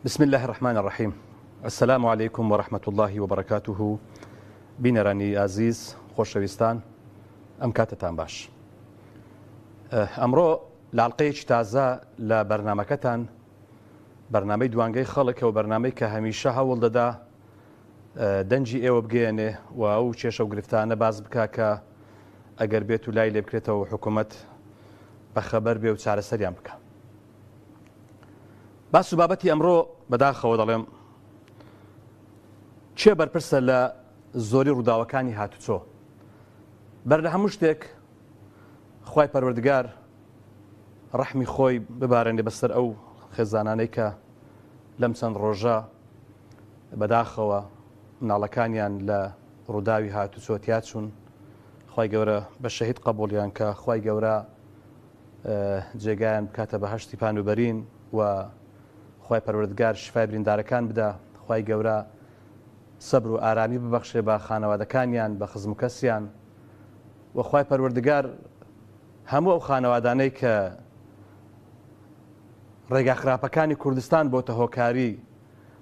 بسم اللە الرحمن الرحیم السلام علیکم ورحمة اللە وبرکاته بینەرانی ئازیز خۆشەویستان ئەم کاتەتان باش ئەمڕۆ لە ئەڵلقەیەکی تازە لە بەرنمەکەتان بەرنمەی دوانگەی خەڵکەوە بەرنمەی کە هەمیشە هەوڵ دەدا دەنگی ئێوە بگەیەنێ و ئەو کێشە و گرفتانە باس بکا کە ئەگەر بێت و لای لێ بکرێتەوە حکوومەت بەخەبەر بێ و چارەسەریان بکە. باس و بابەتی ئەمڕۆ بەداخەوە دەڵێم کێ بەرپرسە لە زۆری ڕووداوەکانی هاتوچۆ؟ بەر لە هەموو شتێک خوای پەروەردگار ڕەحمی خۆی ببارێنێ بەسەر ئەو خێزانانەی کە لەم چەند ڕۆژە بەداخەوە مناڵەکانیان لە ڕووداوی هاتوچۆ تیا چوون خوای گەورە بە شەهید قبوڵیان کە خوای گەورە جێگایان بکاتە بەهەشتی پان و بەرین و خوای پەروەردگار شفای بریندارەکان بدا خوای گەورە سەبر و ئارامی ببەخشێ بە خانەوادەکانیان بە خزم و کەسیان و خوای پەروەردگار هەموو ئەو خانەوادانەی کە ڕێگا خراپەکانی کوردستان بۆتە هۆکاری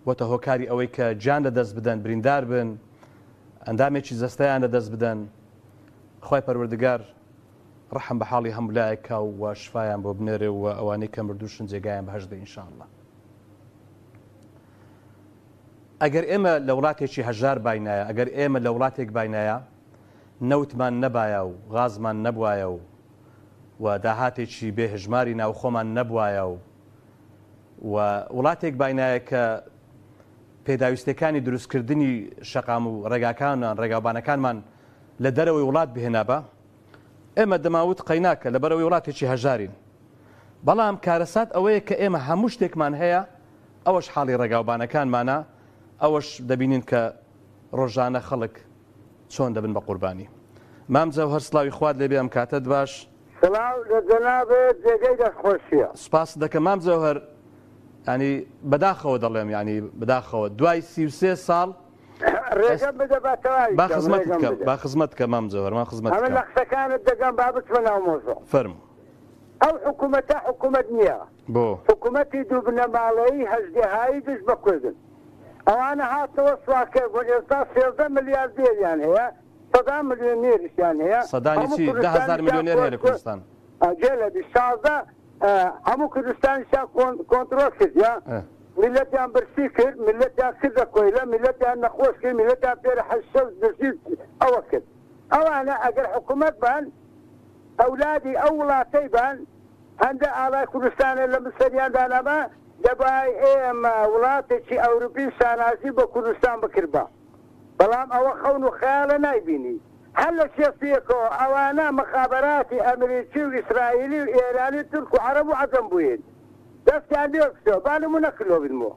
بۆتە هۆکاری ئەوەی کە گیان لە دەست بدەن بریندار بن ئەندامێکی جەستەیان لە دەست بدەن خوای پەروەردگار ڕەحم بە حاڵی هەموو لایەک کا و شفایان بۆ بنێرێ و ئەوانەی کە مردووشن جێگایان بەهەشت بێ ئینشاءاللە. ئەگەر ئێمە لە وڵاتێکی هەژار باینایە، ئەگەر ئێمە لە وڵاتێک باینایە نەوتمان نەبایە و غازمان نەبوایە و و داهاتێکی بێ هەژماری ناوخۆمان نەبوایە و و وڵاتێک باینایە کە پێداویستەکانی دروستکردنی شەقام و ڕێگاکانمان ڕێگاوبانەکانمان لە دەرەوەی وڵات بهێنابا ئێمە دەمانوت قەیناکە لەبەرئەوەی وڵاتێکی هەژارین بەڵام کارەسات ئەوەیە کە ئێمە هەموو شتێکمان هەیە ئەوەش حاڵی ڕێگاوبانەکانمانە ئەوەش دەبینین کە ڕۆژانە خەڵک چۆن دەبن بە قوربانی. مام جەوهەر سڵاوی خوات لێبێ ئەم کاتەت باش. سڵاو لە جەنابت جێگەی دەست خۆشیە. سوپاست دەکەم مام جەوهەر یانی بەداخەوە دەڵێم یانی بەداخەوە دوای 33 ساڵ ڕێگەم بدە با تەواوی با خزمەتت کەم با خزمەت کەم مام جەوهەر ما خزمەت ئەمە لە قسەکانت دەگەم با بچمە ناو مۆزۆ فەرموو ئەو حکوومەتە حکوومەت نییە بۆ حکوومەتی دوو بنەماڵەیی هەژدەهایی دژ بە کوردن ئەوانە هاتنەوە سواکەر بوون ئێستا 13 ملیار دێریان هەیە سەدان ملیۆنێریشیان هەیە سەدانی چی 10هزار ملیۆنێر هەیە لە کوردستان جێ لە 16 هەموو کوردستانیشیان کۆنترۆل کردیە، میللەتیان برسی کرد، میللەتیان کردە کۆیلە، میللەتیان نەخۆش کرد، میللەتیان فێرە حەشیشە و برسی و ئەوە کرد. ئەوانە ئەگەر حکومەت بان، ئەولادی ئەو وڵاتەی بان، هەندە ئاڵای کوردستانێ لە سەریان دانابا، دەبای ئێمە وڵاتێکی ئەوروپی شانازی بە کوردستان بکردبا. بەڵام ئەوە خەون و خەیاڵە نایبینی. هەر لە شێستیەکەوە ئەوانە مخابەراتی ئەمریکی و ئیسرائیلی و ئێرانی و تورک و عەرەب و عەجەم بووین دەستیان لێ خستوە با نمونە کلۆ بنمۆ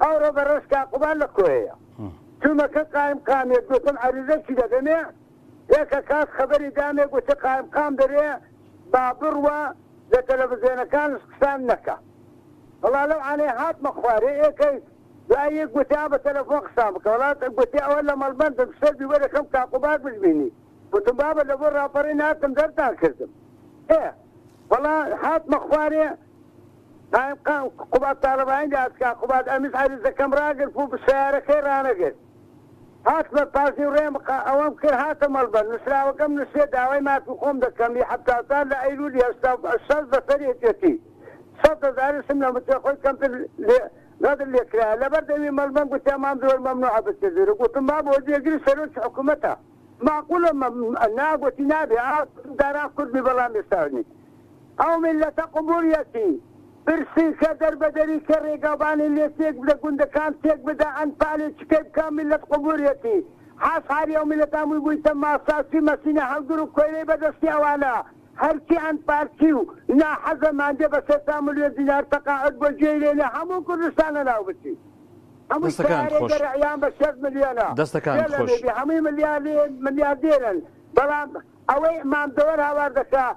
ئەوڕۆ بەڕێز کاک قوباد لە کۆیەیە چوومە کن قایمقامیەت گوتم عەریزە چی دەدەمێ یەکە کاس خەبەری دامێ گوتی قایمقام دەرێ با بڕوا لە تەلەفزیۆنەکانش قسان نەکا وەڵا لەو عانەی هاتمە خوارێ ئێکەی دوای یەک گوتی ئا بە تەلەفۆن قسان بکە وەڵا گوتی ئەوە لە مەڵبەندم سەربی وەرەکەم کاقوباد بشبینی گوتم بابە لە بۆ ڕاپەڕین هاتم دەرتان کردم ئێ وەڵا هاتمە خوارێ قایمقام قوباد تاڵەبانی دەهات کاک قوباد ئەمیش عەریزەکەم ڕاگرت و سەیارەکەی ڕانەگرت هاتمە پاشنی ڕێم ئەوەم کرد هاتە مەڵبەند نووسراوەکەم نووسێ داوای مافی خۆم دەکەم ی 74 لە ئەیلولی 86 بەسەر یەکێتی سەد هەزارشم لە متێ خۆی کەمتر لێ غەدر لێ کرایە لەبەر دەمی مەڵبەند گوتیان مام زۆر مەمنوعە بچێ ژوورە گوتم بابە وە جێگری سەرۆکی حکومەتە ماقولە نا گوتی نابێ ئا جاران کورد بی بەڵام ئێستا نی ئەو میللەتە قبوڵیەتی برسی کە دەربەدەری کە ڕێگاوبانی لێ تێک بدە گوندەکان تێک بدە ئەنفالی چکەی بکا میللەت قبوڵیەتی حاس حالی ئەو میللەتە هەمووی بوویتە ماساسی مەسینە هەڵگر و کۆیلەی بەدەستی ئەوانە هەرچی ئەنپارتی و ناحەزە ماندێ بە سەتا ملیۆن دینار تەقاعود بۆ گوێی لێ نێ هەموو کوردستان لەناو بچی هەمووی دەستەکانت سەیارەی خۆش. دەرعیان بە شەست ملیۆنە دەستەکانت گوێ خۆش. لەمێ بی هەمووی ملیاردێرن بەڵام ئەوەی مام دەوەر هاوار دەکا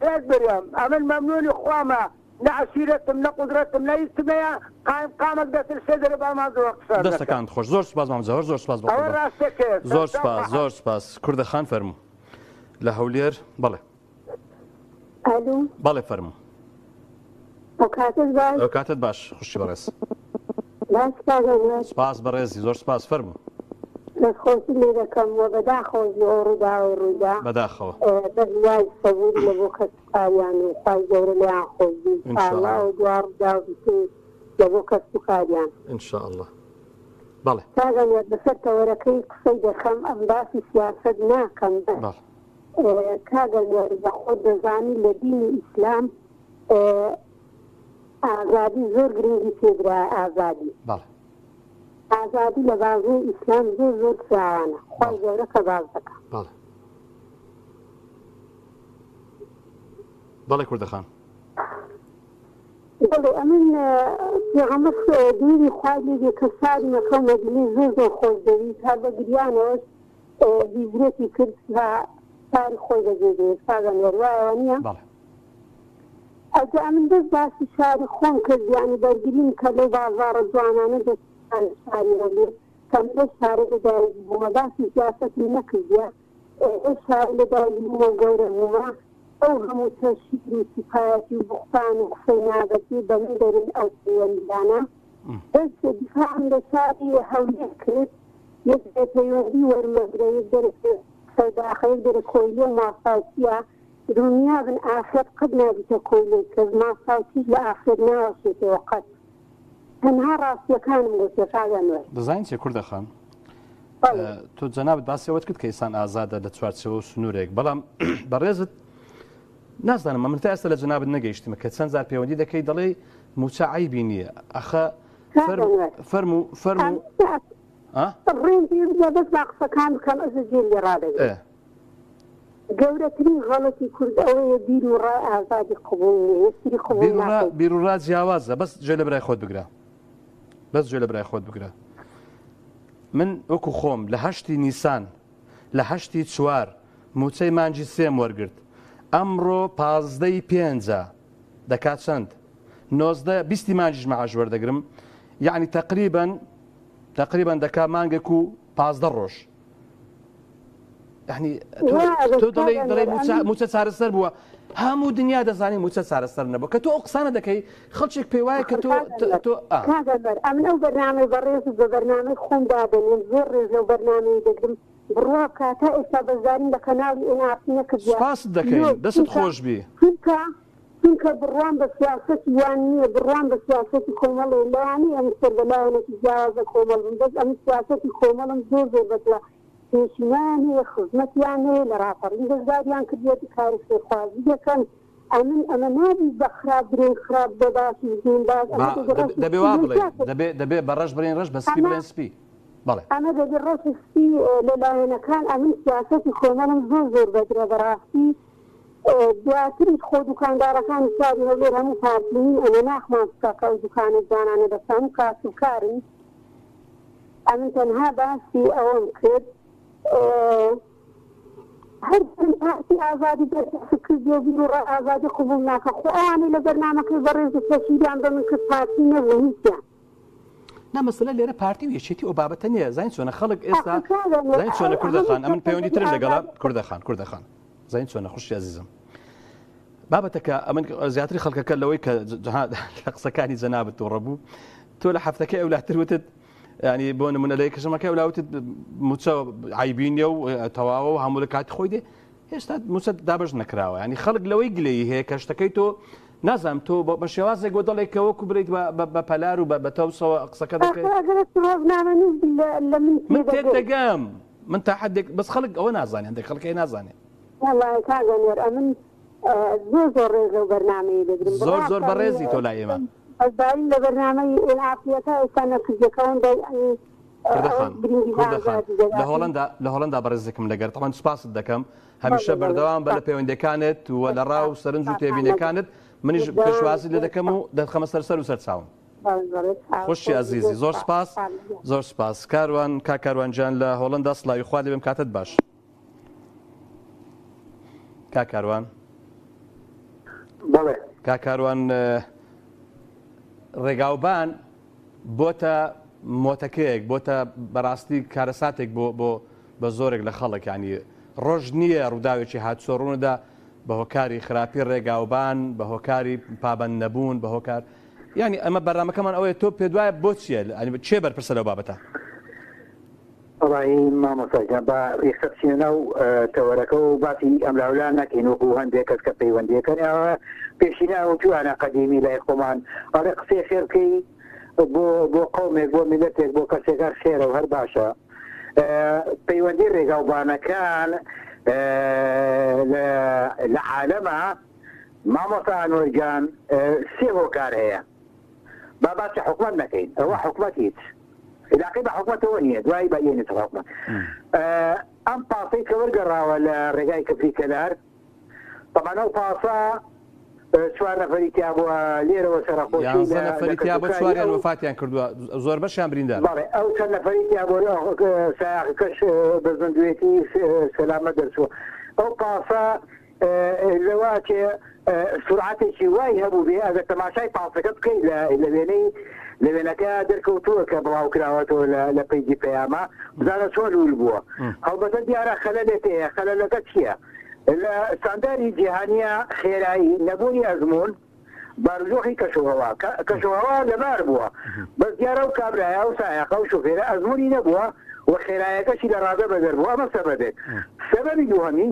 ڕێک برێم ئەمن مەمنونی خوامە نە عەشیرەتم نە قودرەتم نە هیچم هەیە قایم قامەک دەترسێ دەرێ با مام دەوەر قسە نەکا دەستەکانت خۆش زۆر سوپاس مام جەوهەر زۆر سوپاس ئەوە بەقوربان ڕاستەکەیە زۆر سەرچاو سوپاس ڕەحەت. زۆر سوپاس کوردە خان فەرموو لە هەولێر بەڵێ. ئەلو. بەڵێ فەرموو. ئەوکاتت باش. ئەوکاتت باش خوشکی بەڕێز. باش کاک ئەنوەر. سپاس بەڕێزی زۆر سپاس فەرموو. دەستخۆشی لێ دەکەم و بەداخەوەش لۆ ئەو ڕووداوەی ڕوویدا. بەداخەوە. بە هیوای سەبووری لە بۆ کەسوکاریان و خوای گەورە لێیان خۆش بی ان شاء اللە ئەوە دوا ڕووداو بیت لە بۆ کەسوکاریان. ان شاء اللە بەڵێ. کاک ئەنوەر لەسەر تەوەرەکەی قسەی دەکەم ئەم باسی سیاسەت ناکەم بەس کاک ئەنوەر بە خۆت دەزانی لە دینی ئیسلام ئازادی زۆر گرنگی پێدرایە ئازادی. بەڵێ. ئازادی لە بازنەی ئیسلام زۆر زۆر فراوانە خوای گەورە کە باس دەکا. بەڵێ. بەڵێ کوردە خان. بەڵێ ئەمن پێغەمبەر دینی خوای لێ بێ کە شاری مەکە و مەدینەی زۆر زۆر خۆش دەویست هەر بە گریانەوەش هیجرەتی کرد تا شاری خۆی بەجێ بهێشت کاک ئەنوەر وایە وانییە؟ بەڵێ. ئەجا ئەمن بەس باسی شاری خۆم کرد یانی بەرگریم کە لەو بازاڕە جوانانە دەستان شاری هەولێر کە من لەو شارە لەدایک بوومە باسی سیاسەتم نەکردیە لەو شارە لەدایک بوومە و گەورە بوومە ئەو هەموو تەشهیر و سوکایەتی و بوختان و قسەی نابەجێ بە من دەرێن ئەو پەیوەندیانە بەس دیفاعم لە شاری هەولێر کرد یەک دەرێ پەیوەندی وەرمەگرە یەک دەرێ سەوداخە یەک دەرێ کۆیلە و ماساوچیە دڵنیابن ئافرەت قەت نابیتە کۆیلەی کەس ماساوچیش لە ئافرەت ناوەشێتەوە قەت تەنها ڕاستیەکانم گوتیە کاک ئەنوەر. دەزانی چیە کوردە خان بەڵێ. تۆ جەنابت باسی ئەوەت کرد کە ئینسان ئازادە لە چوارچێوە و سنوورێک بەڵام بەڕێزت نازانم ئەمن تا ئێستا لە جەنابت نەگەیشتمە کە چەند جار پەیوەندی دەکەی دەڵێی مووچە عەیبی نییە ئەخە کاک ئەنوەر فەرموو فەرموو ئا ڕێم پێ بدە بەس با قسەکان بکەم ئەزە گوێم لێ ڕادەگرم. ئێ. گەورەترین غەڵەتی کورد ئەوەیە بیر و ڕای ئازادی قبوڵ نیە یەکتری قبوڵ بیروڕا ناکەین. بیروڕا جیاوازە بەس گوێ لە برای خۆت بگرە بەس گوێ لە برای خۆت بگرە من وەکو خۆم لە هەشتی نیسان لە هەشتی چوار موچەی مانگی سێم وەرگرت ئەمڕۆ پازدەی پێنجە دەکا چەند نۆزدە بیستی مانگیش مەعاش وەردەگرم یعنی تقریبا تقریبا دەکا مانگێک و 15 ڕۆژ یعنی تۆ دەڵێ دەڵێ موچە چارەسەر بووە هەموو دنیا دەزانانی موچە چارەسەر نەبوو کە تۆ ئەو قسانە دەکەی خەڵکێک پێی وایە کە تۆ تۆ ئەمن ئەو بەرنامەی بەڕێز بە بەرنامەی خۆم دادەنێم زۆر ڕێز لەو بەرنامەی دەگرم بڕوا بکە تا ئێستا بەشداریم لە کەناڵی ئێن ئاڕ تی نەکردووە سپاست دەکەین دەستت خۆش بی چونکە چونکە بڕوام بە سیاسەتی وان نییە بڕوام بە سیاسەتی کۆمەڵێ لەوانەیە ئەمن سەر بە لایەنێکی جیاواز لە کۆمەڵ بم بەس ئەمن سیاسەتی کۆمەڵم زۆر زۆر بەدڵە پێشینەیان هەیە خزمەتیان هەیە لە ڕاپەڕین بەشداریان کردووە کاری خێرخوازی دەکەن ئەمن ئەمە نابی بە خراپ برێن خراپ بە باشیش بێن باش ئەمە دەبێ ڕەش و دەبێ سپی وا لێ بڵێ زیاتر دەبێ دەبێ بە ڕەش بڵێن ڕەش بە سپی ئەمە بڵێن سپی بەڵێ. ئەمە دەبێ ڕەش و سپی لە لایەنەکان ئەمن سیاسەتی کۆمەڵم زۆر زۆر بەدرە بەڕاستی دواتریش خۆ دوکاندارەکانی شاری هەولێر هەموو پارتی نین ئەمە ناخمان سوتا کە ئەو دوکانە جوانانە بەس هەموو کاسبکارن ئەمن تەنها باسی ئەوەم کرد هەر پارتی ئازادی دەرکەوت کردیە و بیر و ڕای ئازادی قبوڵ ناکە خۆ ئەوانەی لە بەرنامەکەی بەڕێز و تەشهیریان بە من کرد پارتی نەبوون هیچیان. نا مەسەلە لێرە پارتی و یەکێتی ئەو بابەتە نییە زین چۆنە خەڵک ئێستا زین چۆنە کوردەخان ئەمن پەیوەندی ترم لەگەڵە کوردەخان کوردەخان زین چۆنە خوشی ئەزیزم بابەتەکە ئەمن زیاتری خەڵکەکە لەوەی کە لە قسەکانی جەنابت تووڕە بوو تۆ لە هەفتەکەی ئەولاتر وتت ینی بۆ نمونە لە یەکەشەمەکە ئەولاوتت موچە عیبی نیە و تەواوە و هەموو لە کاتی خۆی دێ هێشتا موچە دابش نەکراوە ینی خەڵک لەوەی گلەیی هەیە کە شتەکەی تۆ نازانم تۆ بە شێوازێک بۆ دەڵێ کە وەکو بڵێیت بە پەلار و بە تەوسەوە قسەکە دەکەیت. ئاخر ئەگەر ئەتوو ڕۆژنامەنووس بی لە من من تێدەگەی. تێدەگەم من تا حەدێک بەس خەڵک ئەوە نازانێ هەندێک خەڵک هەیە نازانێ. وەڵای کاک ئەنوەر ئەمن زۆر زۆر ڕێز لەو بەرنامەیە دەگرم زۆر زۆر بەڕێزی تۆ لای ئێمە. بەشداریم لە بەرنامەی ئێن ئاڕ تی تا ئێستا نەکردیە کە ئەوەندە یەعنی کوردەخان گرنگی بە کوردەخان ئازادی لە دەدات. هۆڵەندا لە هۆڵەندا بەڕێزێکم لەگەر تەبعەن سوپاست دەکەم هەمیشە بەردەوام بە لە پەیوەندیەکانت و لە ڕا و سەرنج و تێبینیەکانت منیش پێشوازی لێ دەکەم و دەتخەمە سەر سەر و سەر چاوم. خوشکی ئەزیزی زۆر سپاس زۆر سپاس کاروان کاک کاروان گیان لە هۆڵەندا سڵاوی خوا لێبم کاتت باش کاک کاروان بەڵێ کاک کاروان ڕێگاوبان بۆتە مۆتەکەیەک بۆتە بەڕاستی کارەساتێک بۆ بۆ بە زۆرێک لە خەڵک یانی ڕۆژ نییە ڕووداوێکی هاتوچۆ ڕوونەدا بە هۆکاری خراپی ڕێگاوبان بە هۆکاری پابەند نەبوون بە هۆکار. یانی ئەمە بەرنامەکەمان ئەوەیە تۆ پێت وایە بۆ چییە کێ بەرپرسە لەو بابەتە؟ وەڵاهی مامۆستا گیان با یەکسەر بچینە ناو تەوەرەکە و باسی ئەملاولا نەکەین وەکو هەندێک کەس کە پەیوەندیەکەن ئەوە پێشینە ئەو جوانە قەدیمی لای خۆمان ئەڵێ قسەی خێر بکەی بۆ بۆ قەومێک بۆ میلەتێک بۆ کەسێک هەر خێرە و هەر باشە پەیوەندی ڕێگاوبانەکان لە عالەمە مامۆستا ئەنوەر گیان سێ هۆکار هەیە با باسی حکومەت نەکەین ئەوە حکومەت هیچ علاقەی بە حکومەتەوە نییە دوایی بە یەنێتە حکومەت ئەم پاسەی کە وەرگەڕاوە لە ڕێگای کفری کەلار طبعا ئەو پاسە چوار نەفەری تیا بووە لێرەوە سەرەخۆشی یانزە نەفەری تیا بووە چواریان وەفاتیان کردووە زۆربەشیان بریندار بەڵێ ئەو چەند نەفەری تیا بووە سایەقەکەش بە زیندووێتی سەلامەت دەرچووە ئەو پاسە لەوە ئەچێ سورعەتێکی وای هەبووبێ ئەگەر تەماشای پاسەکە بکەی لە لە وێنەی لە وێنەکە دەرکەوتووە کە بڵاو کراوەتەوە لە لە پەیجی پەیامە بزانە چۆن لوول بووە هەڵبەتە دیارە خەلەلێک هەیە خەلەلەکە چییە لە ستانداری جیهانیە خێرایی نەبوونی ئەزموون بارودۆخی کەشوهەوا کەشوهەوا لەبار بووە بەس دیارە ئەو کابرایە ئەو سایەقە ئەو شوفێرە ئەزموونی نەبووە و خێرایەکەشی لە ڕادە بەدەر بووە ئەمە سەبەبێک سەبەبی دووهەمی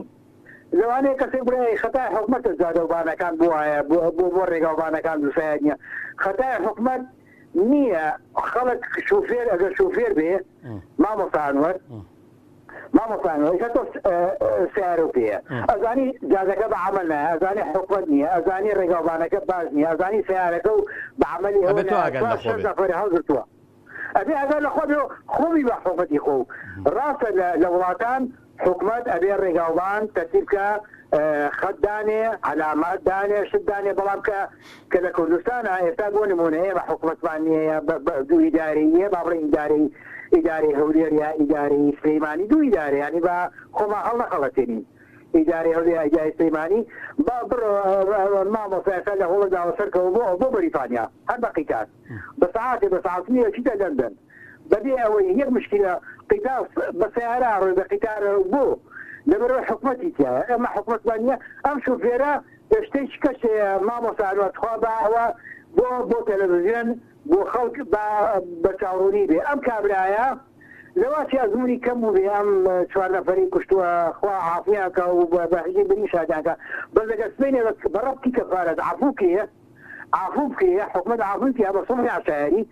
لەوانەیە کەسێک بڵێ ئەی خەتای حکومەتە جادەوبانەکان بوایە بۆ بۆ ڕێگاوبانەکان دوسایە نییە خەتای حکومەت نییە خەڵک شوفێر ئەگەر شوفێر بێ مامۆستا ئەنوەر مامۆستا ئەنوەر ئێستا تۆ سیارە و پێیە ئەزانی جادەکە بە عەمەل نایە ئەزانی حکومەت نییە ئەزانی ڕێگاوبانەکە باش نییە ئەزانی سیارەکە و بە عەمەلی ئەوە ئەبێ تۆ ئاگات لە خۆ شەش بێ. نەفەر هەڵگرتووە ئەبێ ئاگا لە خۆ بێ و خۆی بە حکومەتی خۆ ڕاستە لە وڵاتان حکومەت ئەبێ ڕێگاوبان تەرتیب کا خەت دانێ عەلامات دانێ شت دانێ بەڵام کە کە لە کوردستانا ئێستا بۆ نمونە ئێمە حکومەتمان نییە یا دوو ئیدارەییە با بڵێین ئیدارەی ئیدارەی هەولێر یا ئیدارەی سلەیمانی دوو ئیدارە یانی با خۆمان هەڵنەخەڵەتێنین ئیدارەی هەولێر یا ئیدارەی سلەیمانی با بڕۆ مامۆستا ئێستا لە هۆڵەنداوە سەرکەوە بۆ بۆ بەریتانیا هەر بە قیتار بە سەعاتێ بە سەعات نییە چیتە لەندەن بەبێ ئەوەی یەک مشکیلە قیتار بە سەیارە ئەڕۆی بە قیتار بۆ؟ لەبەرئەوەی حکومەتی تیایە ئێمە حکومەتمان نیە ئەم شوفێرە شتێکی کەش هەیە مامۆستا ئەنوەر تخوا با ئەوە بۆ بۆ تەلەفزیۆن بۆ خەڵک با بەرچاوڕوونی بێ ئەم کابرایە لەواچی ئەزموونی کەم بووبێ ئەم چوار نەفەری کوشتووە خوا عافویان کا و بە هەشتی برین شادیان کا بەس ئەگەر سبەینێ بە ڕەبتی کەفارەت عەفوو کرێ عافو بکرێ حکومەت عافوی کە بە سوڵحی عەشایەری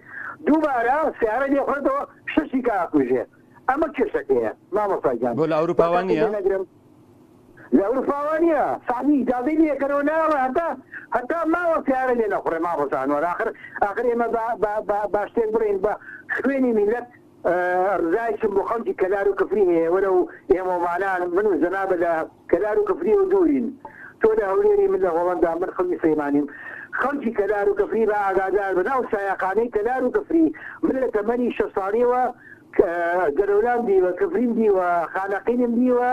دووبارە سەیارە لێ خوێتەوە شەشی کە ئەکوژێ ئەمە کێشەکەیە مامۆستا گیان بۆ لە ئەوروپا وا نییە؟ نەگرم لە ئەوروپا وا نییە سەعدی ئیجازەی لێ کەرەوە ناڵێ هەتا هەتا ماوە سەیارە لێ نەخوڕێ مامۆستا ئەنوەر ئاخر ئاخر ئێمە با با با با شتێک بڵێین بە خوێنی میللەت ڕزایشم بۆ خەڵکی کەلار و کفری هەیە وەلەو ئێمەومانان من و جەنابت لە کەلار و کفریەوە دوورین تۆ لە هەولێری من لە هۆڵەندام من خەڵکی سلێمانیم خەڵکی کەلار و کفری با ئاگادار بن ئەو سایەقانەی کەلار و کفری من لە تەمەنی شەش ساڵیەوە جەلەولام دیوە کفریم دیوە خانەقینم دیوە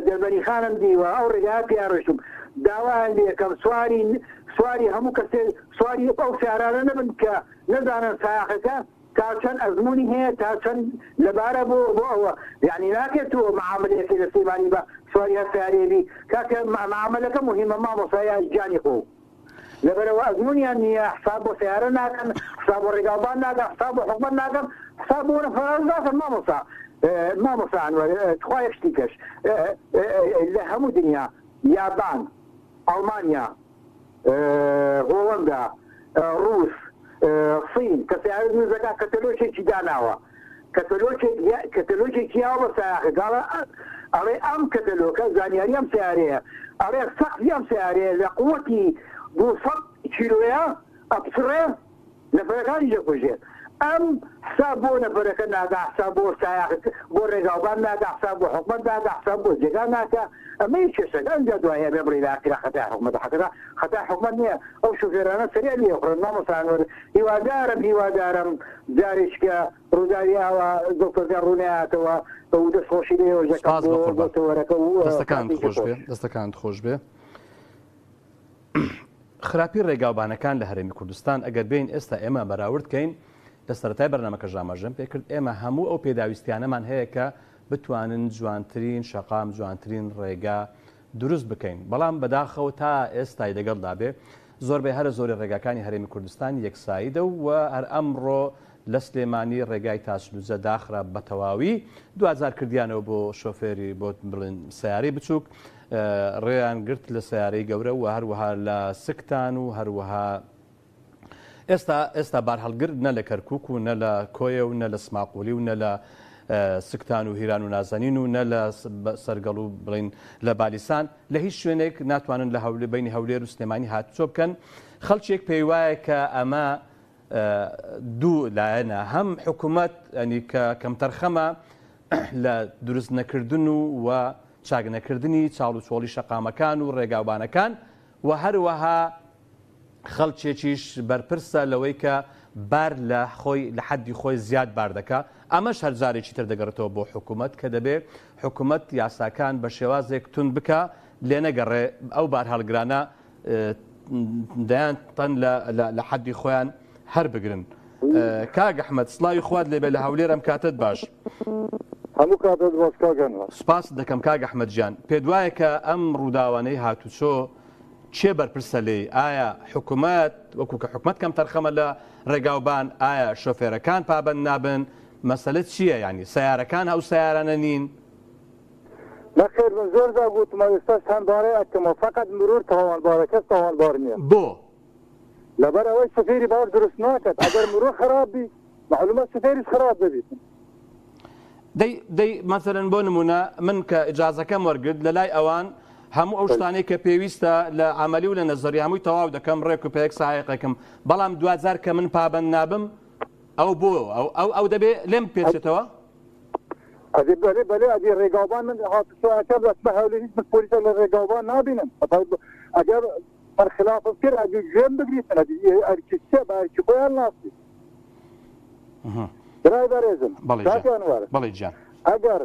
دەربەنیخانم دیوە ئەو ڕێگایە پیا ڕۆیشتوم داوایان لێکەم سواری سواری هەموو کەسێک سواری ئەو سیارانە نەبن کە نەزانن سایەقەکە تا چەند ئەزموونی هەیە تا چەند لەبارە بۆ بۆ ئەوە یانی ناکرێت تۆ معاملەیەکەی لە سلێمانی بە سواری هەر سەیارەیە بی کاکە معاملەکە موهیمە مامۆستا یا گیانی خۆو لەبەرئەوە ئەزموونیان نییە حساب بۆ سەیارە ناکەن حساب بۆ ڕێگاوبان ناکەن حساب بۆ حکومەت ناکەن حساب بۆ نەفەرانش ناکەن مامۆستا مامۆستا ئەنوەر تخوا یەک شتی کەش لە هەموو دنیا یابان ئەڵمانیا هۆڵەندا، ڕووس، سین کە سەیارە دروست دەکات کەتەلۆکێکی داناوە، کەتەلۆکێک کەتەلۆکێکی یاوە بە سایەقەکە ئەڵێ ئەڵێ ئەم کەتەلۆکە زانیاری ئەم سەیارەیە، ئەڵێ سەقفی ئەم سەیارەیە لە قوەتی 200 کیلۆیە ئەپچڕێ، نەفەرەکانیش دەکوژێ ئەم حساب بۆ نەفەرەکە ناکا حساب بۆ سایەق بۆ ڕێگاوبان ناکا حساب بۆ حکومەت ناکا حساب بۆ جێگا ناکا ئەمەیە کێشەکە ئەنجا دوایی ئەبێ بڵێی لە ئاخیرا خەتای حکومەتە حەکەتا خەتای حکومەت نییە ئەو شوفێرانە سەریع لێ ئەخورن مامۆستا ئەنوەر هیوادارم هیوادارم جارێکیکە ڕووداوی ئاوا دڵتەزێن ڕوونەیاتەوە و دەستخۆشی لێوەش دەکەم سپاس بۆ بە بۆ قوربان تەوەرەکە و دەستەکانت کاتێکی خۆش خۆش بێ دەستەکانت خۆش بێ. خراپی ڕێگاوبانەکان لە هەرێمی کوردستان ئەگەر بێین ئێستا ئێمە بەراورد کەین لە سەرەتای بەرنامەکەش ئاماژەم پێکرد ئێمە هەموو ئەو پێداویستیانەمان هەیە کە بتوانن جوانترین شەقام جوانترین ڕێگا دروست بکەین بەڵام بەداخەوە تا ئێستای لەگەڵدا بێ زۆربەی هەرە زۆری ڕێگاکانی هەرێمی کوردستان یەکسایدە و هەر ئەمڕۆ لە سلێمانی ڕێگای تاسلوجە داخرا بە تەواوی، دواجار کردیانەوە بۆ شۆفێری بۆ بڵێن سەیارەی بچووک ڕێیان گرت لە سەیارەی گەورە و هەروەها لە سکتان و هەروەها ئێستا ئێستا بارهەڵگر نە لە کەرکوک و نە لە کۆیە و نە لە سماقولی و نە لە سکتان و هیران و نازەنین و نە لە سەرگەڵ و بڵین لە بالیسان لە هیچ شوێنێک ناتوانن لە هەولێ بینی هەولێر و سلێمانی هاتوچۆ بکەن خەڵکێک پێی وایە کە ئەمە دوو لایەنە هەم حکوومەت ئەنی کە کەمتەرخەمە لە دروست نەکردن و و چاک نەکردنی چاڵ و چۆڵی شەقامەکان و ڕێگاوبانەکان و هەروەها خەڵکێکیش بەرپرسە لەوەی کە بار لە خۆی لە حەدی خۆی زیاد بار دەکا، ئەمەش هەر جارێکی تر دەگەڕێتەوە بۆ حکومەت کە دەبێ حکومەت یاساکان بە شێوازێک توند بکا لێنەگەڕێ ئەو بارهەڵگرانە دەیان تەن لە حەدی خۆیان هەر بگرن. کاک ئەحمەد سڵاوی خوات لێبێ لە هەولێر ئەم کاتەت باش. هەموو کاتت باش کاک ئەنوەر. سوپاست دەکەم کاک ئەحمەد گیان. پێت وایە کە ئەم ڕووداوانەی هاتوچۆ کێ بەرپرسە لێی؟ ئایا حکومەت، وەکو کە حکومەت کەمتەرخەمە لە ڕێگاوبان، ئایا شۆفێرەکان پابەند نابن؟ مەسەلە چییە یانی سەیارەکان ئەو سەیارانە نین؟ نەخێر من زۆر جار گوتمە ئێستاش چەندبارەی ئەکەمەوە فەقەت مرور تاوانبارە کەس تاوانبار نییە. بۆ؟ لەبەر ئەوەی شوفێری باش دروست ناکات ئەگەر مرور خراپ بی مەعلومە شوفێریش خراپ دەبیت. دەی دەی مەسەلەن بۆ نمونە من کە ئیجازەکەم وەرگرت لە لای ئەوان هەموو ئەو شتانەی کە پێویستە لە عەمەلی و لە نەزەری هەمووی تەواو دەکەم ڕێک و پێک سایەقێکم بەڵام دواجار کە من پابەند نابم ئەو بۆ ئەو ئەو ئەو دەبێ لێم بپێچێتەوە؟ ئەدی بەلێ بەلێ ئەدی ڕێگاوبان من هاتوچۆ ئەکەم دەچمە هەولێر هیچ من پۆلیسە لە ڕێگاوبان نابینم ئەگەر من خلافم کرد ئەدی گوێم بگریتن ئەدی ئەرکی چیە بە ئەرکی خۆی هەڵناسی برای بەرێزم کاک ئەنوەر بەڵێ گیان ئەگەر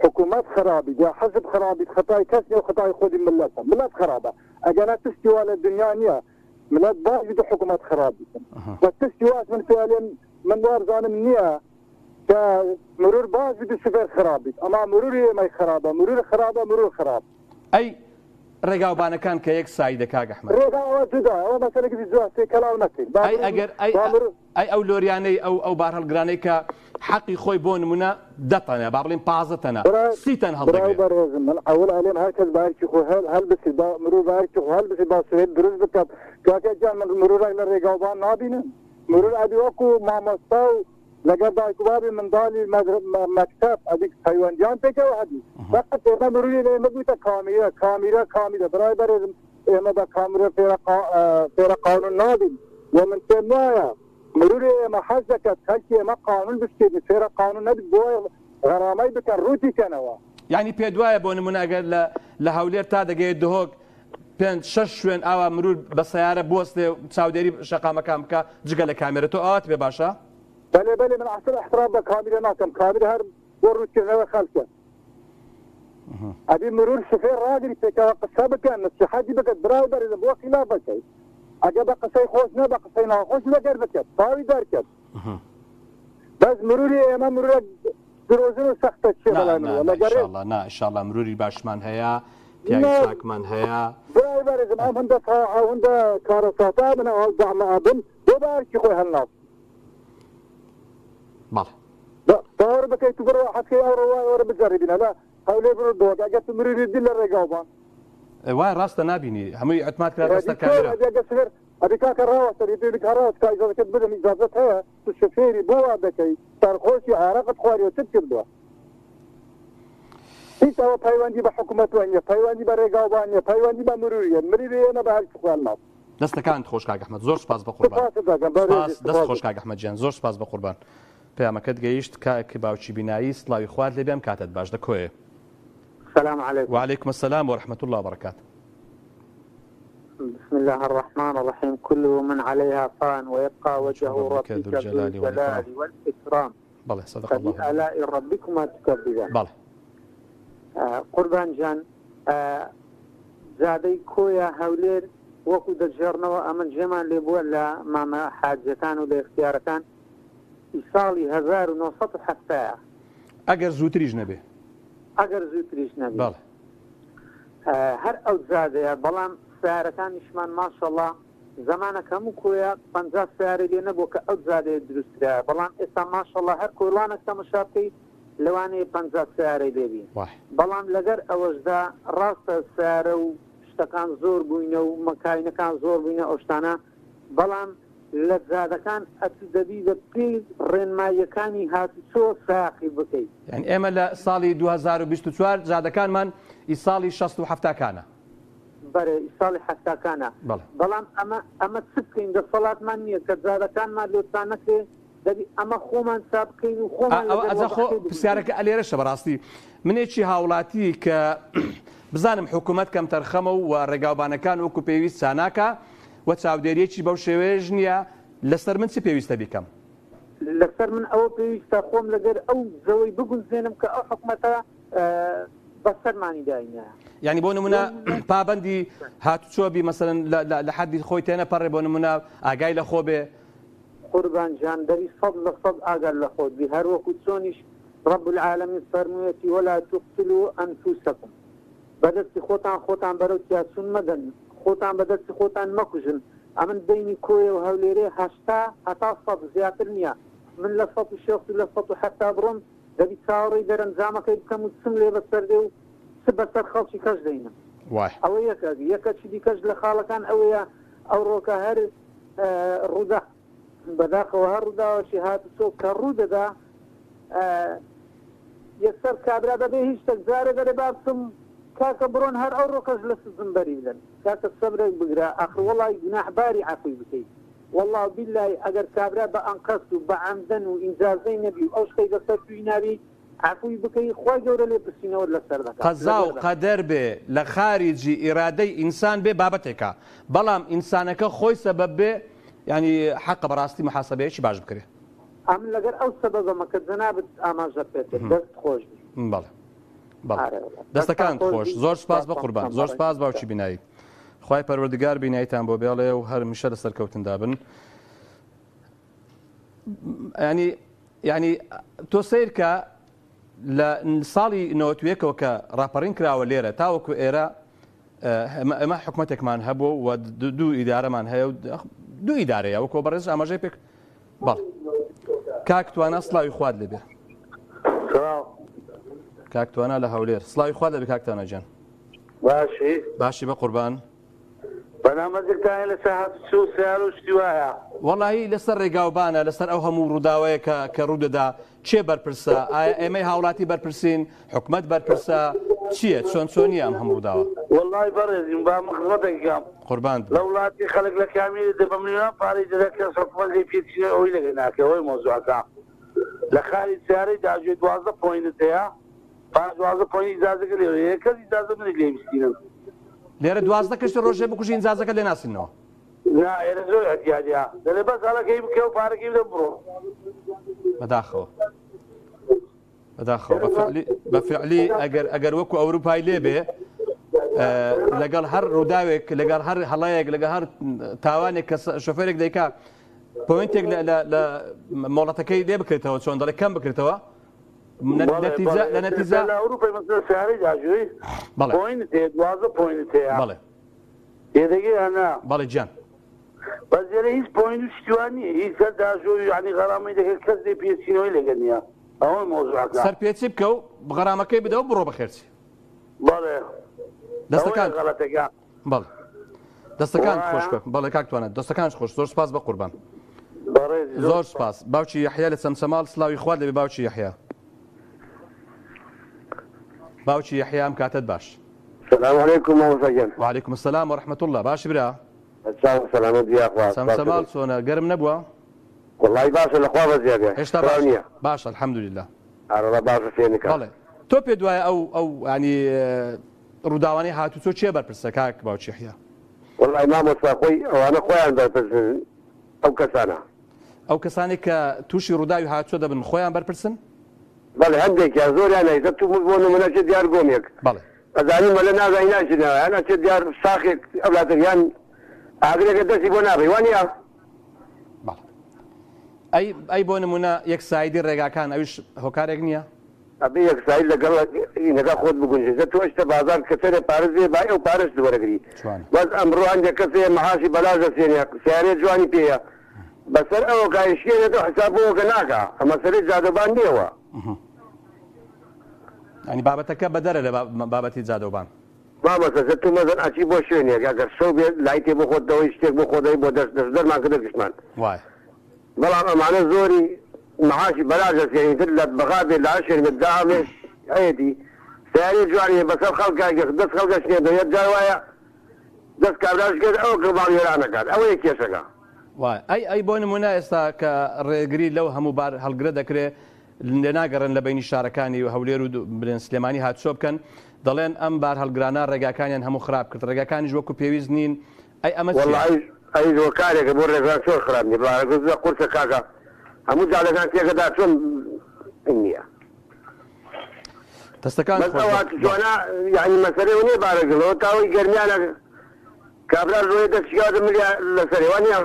حکوومەت خرابی یا حزب خرابی خەتای کەس نیە و خەتای خودی ملەتە ملەت خرابە ئەگەر نا تشتی وا لە دنیا نییە ملەت باش بیت و حکوومەت خراب بیتن و تشتی واش من پێ من وابزانم نییە کە مرور باش بیت و شوفێر خراب بیت ئەما مروری ئێمەی خرابە مرور خرابە مرور خراب. ئەی ڕێگاوبانەکان کە یەک سایدە کاک ئەحمەد. ڕێگا ئەوە جودایە ئەوە مەسەلەکی جودا تێکەلاو نەکەین با ئەی ئەگەر ئەی با مرور ئەی ئەو لۆریانەی ئەو ئەو بارهەڵگرانەی کە حەقی خۆی بۆ نمونە دە تەنە با بڵێین 15 تەنە برای سی تەن برای هەڵدەگرێ. بەڕێزم من عەول ئەلێم هەر کەس بە ئەرکی خۆی هەل هەلبسیت با مرور بە ئەرکی خۆ هەلبسیت با سوێد دروست بکات کاکە گیان من مرورێک لە ڕێگاوبان نابینم مرور ئەبی وەکو مامۆستا و لەگەر دایک و بابی منداڵی مەکتەب ئەبی پەیوەندیان پێکەوە هەبی فقط ئێمە مروری لە ئێمە بوویتە کامیرە کامیرە کامیرە برای بەرێزم ئێمە بە کامیرە فێرە فێرە قانون نابین و من پێم وایە مروری ئێمە حەز دەکات خەلکی ئێمە قانون بشکێنی فێرە قانون نەبیت بۆ غەرامەی بکەن ڕووتی کەنەوە. یانی پێت وایە بۆ نمونە ئەگەر لە لە هەولێر تا دەگەیە دهۆک پێنج شەش شوێن ئاوا مرور بە سەیارە بوەستێ و چاودێری شەقامەکان بکا جگە لە کامێرە تۆ ئاوات پێ باشە؟ بەلێ بەلێ من ئەسڵ احترام بە کامیرە ناکەم کامیرە هەر بۆ ڕووتکردنەوەی خەلکە ئەبی مرور شوفێر ڕاگری پێکەوە قسە بکەن نسیحەتی بکەن برای بەرێزم بۆ خیلاف ئەکەی ئەگە بە قسەی خۆش نە بە قسەی ناخۆش لەگەر بکەن چاوی دەرکەن بەس مروری ئێمە مرورە درۆزن و سەختە چیە نا بەلای نا منەوە نا لەگەڕێ ئیشاڵڵا نا ئیشاڵڵا مروری باشمان هەیە پیاوی نا چاکمان هەیە. برای بەرێزم ئەم هەندە تا ئەو هەندە کارەساتە من ئەو دەعمە ئەبن بۆ بە ئەرکی خۆی هەلناس بەڵێ. باوەڕ بکەیت تو بڕۆ حەزکەی ئەوڕۆ وای ئەوڕۆ بجەڕیبینە لە هەولێر بڕۆ دهۆک ئەگەر تو مروری دی لە ڕێگاوبان. وایە ڕاستە نابینی هەمووی ئیعتماد کراتە ئەدی سەر چۆن کامێرا. ئەدی ئەگەر شوفێر ئەدی کاکە ڕاوەستە ئەدی پێی بکە ڕاوەستە کا ئیجازەکەت بدەم ئیجازەت هەیە تو شوفێری بۆ وا دەکەی سەرخۆشی عارەقت خواریوە چت کردووە هیچ ئەوە پەیوەندی بە حکومەتوە نیە پەیوەندی بە ڕێگاوبان نیە پەیوەندی بە مروریە مریری ئێمە بە هەرکی خۆیان ناس. دەستەکانت خۆش کاک ئەحمەد زۆر سوپاس بەقوربان. سوپاست دەکەم بەڕێزی سوپاس دەست سوپاست. خۆش کاک ئەحمەد گیان زۆر سوپاس بەقوربان. پەیامەکەت گەیشت کاک باوکی بینایی سڵاوی خوات لێبێ ئەم کاتەت باش لە کۆیە. سلام علیکم. وعلیکم السلام ورحمة اللە وبرکاته. بسم الله الرحمن الرحیم کل من علیها فان ویبقی وجه ربک ربک ذو ذو الجلال والإکرام. الجلال والإکرام بەڵێ صدق الله العظیم. فبآلاء ربکما تکذبان. بەڵێ. قوربان جان جادەی کۆیە هەولێر وەکو دەگێڕنەوە ئەمن جێمان لێ بووە لە مامە حاجیەکان و لە ئیختیارەکان ئی ساڵی 1970 یە. ئەگەر زووتریش نەبێ. ئەگەر زووتریش نەبێ. بەڵێ. هەر ئەو جادەیە بەڵام سەیارەکانیشمان ماشەڵا. زەمانەک هەموو کۆیە 50 سیارەی لێ نەبووە کە ئەو جادەیە دروست کرایە بەڵام ئێستا ماشەڵڵا هەر کۆڵانەک تەمەشا بکەی لەوانەیە 50 سیارەی لێ بی بەڵام لەگەر ئەوەشدا ڕاستە سیارە و شتەکان زۆر بووینە و مەکاینەکان زۆر بووینە ئەو شتانە بەڵام لە جادەکان ئەتو دەبی بە پێی ڕێنماییەکانی هاتوچۆ سایەقی بکەی. یانی ئێمە لە ساڵی 2024 جادەکانمان ئی ساڵی شەست و حەفتاکانە. بەرێ ئی ساڵی حەفتاکانە. بەڵێ. بەڵام ئەمە ئەمە چ بکەین دەسەڵاتمان نییە کە جادەکانمان لۆ چا نەکرێ دەبی ئەمە خۆمان چا بکەین و خۆمان ئەوە لەگەر ئەجا خۆ وەزعەکەی بگونجێین. پرسیارەکە ئەلێرەشە بەڕاستی منێکی هاوڵاتی کە بزانم حکوومەت کەمتەرخەمە و ڕێگاوبانەکان وەکو پێویست چاناکا و چاودێریەکی بەو شێوەیەش نییە، لەسەر من چ پێویستە بیکەم؟ لەسەر من ئەوە پێویستە خۆم لەگەر ئەو زەوەی بگونجێنم کە ئەو حکومەتە بەسەرمانی داینایە. یانی بۆ نمونە پابەندی هاتوچۆ بی مەسەلەن لە حەدی خۆی تێنەپەڕێ بۆ نمونە ئاگای لە خۆ بێ. قوربان گیان دەبی سەد لە سەد ئاگات لە خۆت بی هەروەکو چۆنیش رب العالمین فەرموویەتی ولا تقتلوا انفسکم بەدەستی خۆتان خۆتان بەرەو تیاچوون مەدەن، خۆتان بە دەستی خۆتان مەکوژن، ئەمن بەینی کۆیە و هەولێرێ 80 هەتا 100 زیاتر نییە، من لە 160 و لە 170 بڕۆم دەبی چاوەڕێی دەرەنجامەکەی بکەم و چم لێ بەسەر دێ و چ بەسەر خەڵکی کەش دەینم. وایە. ئەوە یەکەک، یەکەکی دیکەش لە خاڵەکان ئەوەیە ئەوڕۆکە هەر ڕوودا. بەداخەوە هەر ڕووداوەکی هاتوچۆ کە ڕوو دەدا یەکسەر کابرا بەبێ هیچ شتێک جارێ دەرێ با بچم کاکە بڕۆن هەر ئەو ڕۆکەش لە سجن بەری بدەن کاکە سەبرێک بگرە ئاخر وەڵای گوناح باری عەفوی بکەی وەڵا بیلای ئەگەر کابرا بە ئەنقەست و بە عەمدەن و ئینجازەی نەبی و ئەو شتەی بەسەر توی نابی عەفوی بکەی خوای گەورە لێپرسینەوەت لەسەر دەکات قەزا و لەگەر قەدەر بێ لە خاریجی ئیرادەی ئینسان بێ بابەتێکە بەڵام ئینسانەکە خۆی سەبەب بێ یانی حەقە بەڕاستی موحاسەبەیەکی باش بکرێ. ئەمن لەگەر ئەو سەبەبەمە کە جەنابت ئاماژەت پێ کرد دەست خۆش بی. بەڵێ بەڵێ ئارێ وەڵا. دەستان دەستەکانت خۆش خۆش بی زۆر سپاس سپاستان بەقوربان بکەم زۆر بەڕێز سپاس باوکی بینایی خوای پەروەردگار بیناییتان بۆ بێڵێ و هەرمیشە لە سەرکەوتندا بن. ینی ینی تۆ سیرکە لە ساڵی نەوەتویەکەوە کە ڕاپەڕین کراوە لێرە تاوەکو ئێرە ئێمە حکومەتێکمان هەبوو و دوو ئیدارەمان هەیە و دوو ئیدارەیە وەکۆ بەڕێز ئاماژەی پێک بەڵ کاک توانا سلاوی خوات لێبێ کاک توانا لە هەولێر سلاوی خوات لەبێ کاک توانا گیان باشی باشی بە قوربان بەرنامەجێکتان هەیە لەسەر هاتوچۆ و سەیارە و شتی وایە؟ وەڵاهی لەسەر ڕێگاوبانە لەسەر ئەو هەموو ڕووداوەیە کە کە ڕوو دەدا کێ بەرپرسە ئایا ئێمەی هاوڵاتی بەرپرسین حکومەت بەرپرسە چییە چۆن چۆنیە ئەم هەموو ڕووداوە؟ وەڵاهی بەڕێزیم با من خزمەتێک بکەم قوربانت لە بم. وڵاتی خەڵک لە کامیلی دە بە ملیۆنان پارەی دەدا کەس حکومەت لێی پێچینەوەی ئەوەی لەگەر ناکەی ئەوەی مەوزوعەکە لە خاری سیارەی داژوێ 12 پۆینت هەیە پاش 12 پۆینت ئیجازەکە لێ وەرگرێ کەس ئیجازە منی لێ بستینن. لێرە 12 کەشتی ڕۆژێ بکوژی ئینجازەکەت لێ ناسینەوە. نا ئێرە زۆر ئیعتیادیە دەلێ بەس هەڵەکەی بکە و پارەکەی بدە بڕۆ. بەداخەوە بەداخەوە بە فعلی بە فعلی ئەگەر ئەگەر وەکو ئەوروپای لێبێ لەگەڵ هەر ڕووداوێک لەگەڵ هەر هەڵەیەک لەگەڵ هەر تاوانێک کە شۆفێرێک دەیکا point ێک لە مۆڵەتەکەی لێ بکرێتەوە چۆن دەڵێ کەم بکرێتەوە نەتیجە لە نەتیجە لە ئەوروپای مەسەلەن سیارەی داژوی بەڵێ point هەیە 12 point هەیە بەڵێ تێدەگەی یان نا بەڵێ گیان بەس لێرە هیچ point و شتی وا نییە هیچ هەر داژۆی یعنی غەرامەی دەکرد کەس لێ پێچینەوەی لەگەر نییە ئەوە مەوزوعەکە سەرپێچی بکە و غەرامەکەی بدە و بڕۆ بەخێرچی بەڵێ دەستەکان ئەوەیە غەڵەتەکە بەڵێ دەستەکانت خۆش وایە بێ بەڵێ کاک توانا دەستەکانت خۆش زۆر سپاس بە قوربان بەڕێزی زۆر زۆر سپاس باوکی یەحیا لە چەمچەماڵ سلاوی خوات لەبێ باوکی یەحیا باوکی یەحیا ئەم کاتەت باش سلام علیکم مامۆستا گیان وعلیکم السلام ورحمة الله باشی برا ساغ و سەلامەت بی یاخوا سپاس چەمچەماڵ دەکەم چۆنە گەرم نەبووە وەڵی باشە لە خوا بەزیا بێ هێشتا خراو باشە نییە باشە الحمدلله ئارەڵا باشە فێنکە بەڵێ تۆ پێت وایە ئەو ئەو ینی ڕووداوانەی هاتوچۆ کێ بەرپرسە کاک باوکی یەحیا؟ وەڵای مامۆستا خۆی ئەوانە خۆیان بەرپرسن ئەو کەسانە. ئەو کەسانەی کە تووشی ڕووداوی هاتوچۆ دەبن خۆیان بەرپرسن؟ بەڵێ هەندێکیان زۆریان ئەیسە تو بۆ نمونە ئەچێت دیار گۆمێک بەڵێ. ئەزانی مەلە نازانی ناچێت ناوە یان ئەچێت دیار شاخێک ئەولاتر یان ئاگرێکە دەستی بۆ نابەی وانیە؟ بەڵێ. ئەی ئەی بۆ نمونە یەک side ی ڕێگاکان ئەویش هۆکارێک نییە؟ ئەبێ یەکسایی لەگەڵ ئینەکە خۆت بگونجێ جا تۆ ئەچتە بازاڕ کە چەنێ پارەت بێ بای ئەو پارەشت وەرەگری جوانە. بەس ئەمڕۆ هەندێک کەس هەیە مەعاشی بەلاش دەسێنێ سەیارەی جوانی پێیە بەسەر ئەوەکا ئەیشکێنێتەوە حساب بۆ ئەوەکە ناکا مەسەلەی جادەوبان نیە وە. یانی بابەتەکە بەدەرە لە بابەتی جادەوبان. مامۆستا جا تو مەزەن ئەچی بۆ شوێنێک ئەگەر شەو بێت لایتێ بۆ خۆت دەوەی شتێک بۆ خۆت دەوەی بۆ دەست دەست دەرمان کردە گشتمان. وایە. بەڵام ئەمانە زۆری معاشی بەلاش دەسێنی تر لە بەغا بێت لە هەر شوێن بێت داهامێ هەیەتی سەیارەی جوانی هەیە بەسەر خەڵکا دەست خەڵک ئەشکێنێتەوە یەک جار وایە دەست کابرا شکێت ئەوە کە ماڵ وێران ئەکات ئەوەیە کێشەکە. وایە ئەی ئەی بۆ نمونە ئێستا کە ڕێگری لەو هەموو بار هەڵگرە دەکرێ لێ ناگەڕێن لە بەینی شارەکانی هەولێر و بلێن سلێمانی هاتوچۆ بکەن دەڵێن ئەم بار هەڵگرانە ڕێگاکانیان هەموو خراپ کرد ڕێگاکانیش وەکو پێویست نین ئەی ئەمە چیە؟ وەڵا ئەویش ئەویش هۆکارێکە بۆ ڕێگان چۆن خراپ نیە بارەکە زۆر قورسە کاکە هەموو جادەکان تێکەدا چۆن نیە دەستەکان بەس خۆش ئەو بە هاتوچۆنە یانی مەسەلەی ئەوە نیە بارەگڵەوە تا ئەوەی گەرمیانە کابرا ڕۆیە دەست شکاوەتە ملیا لەسەرێ وانیە؟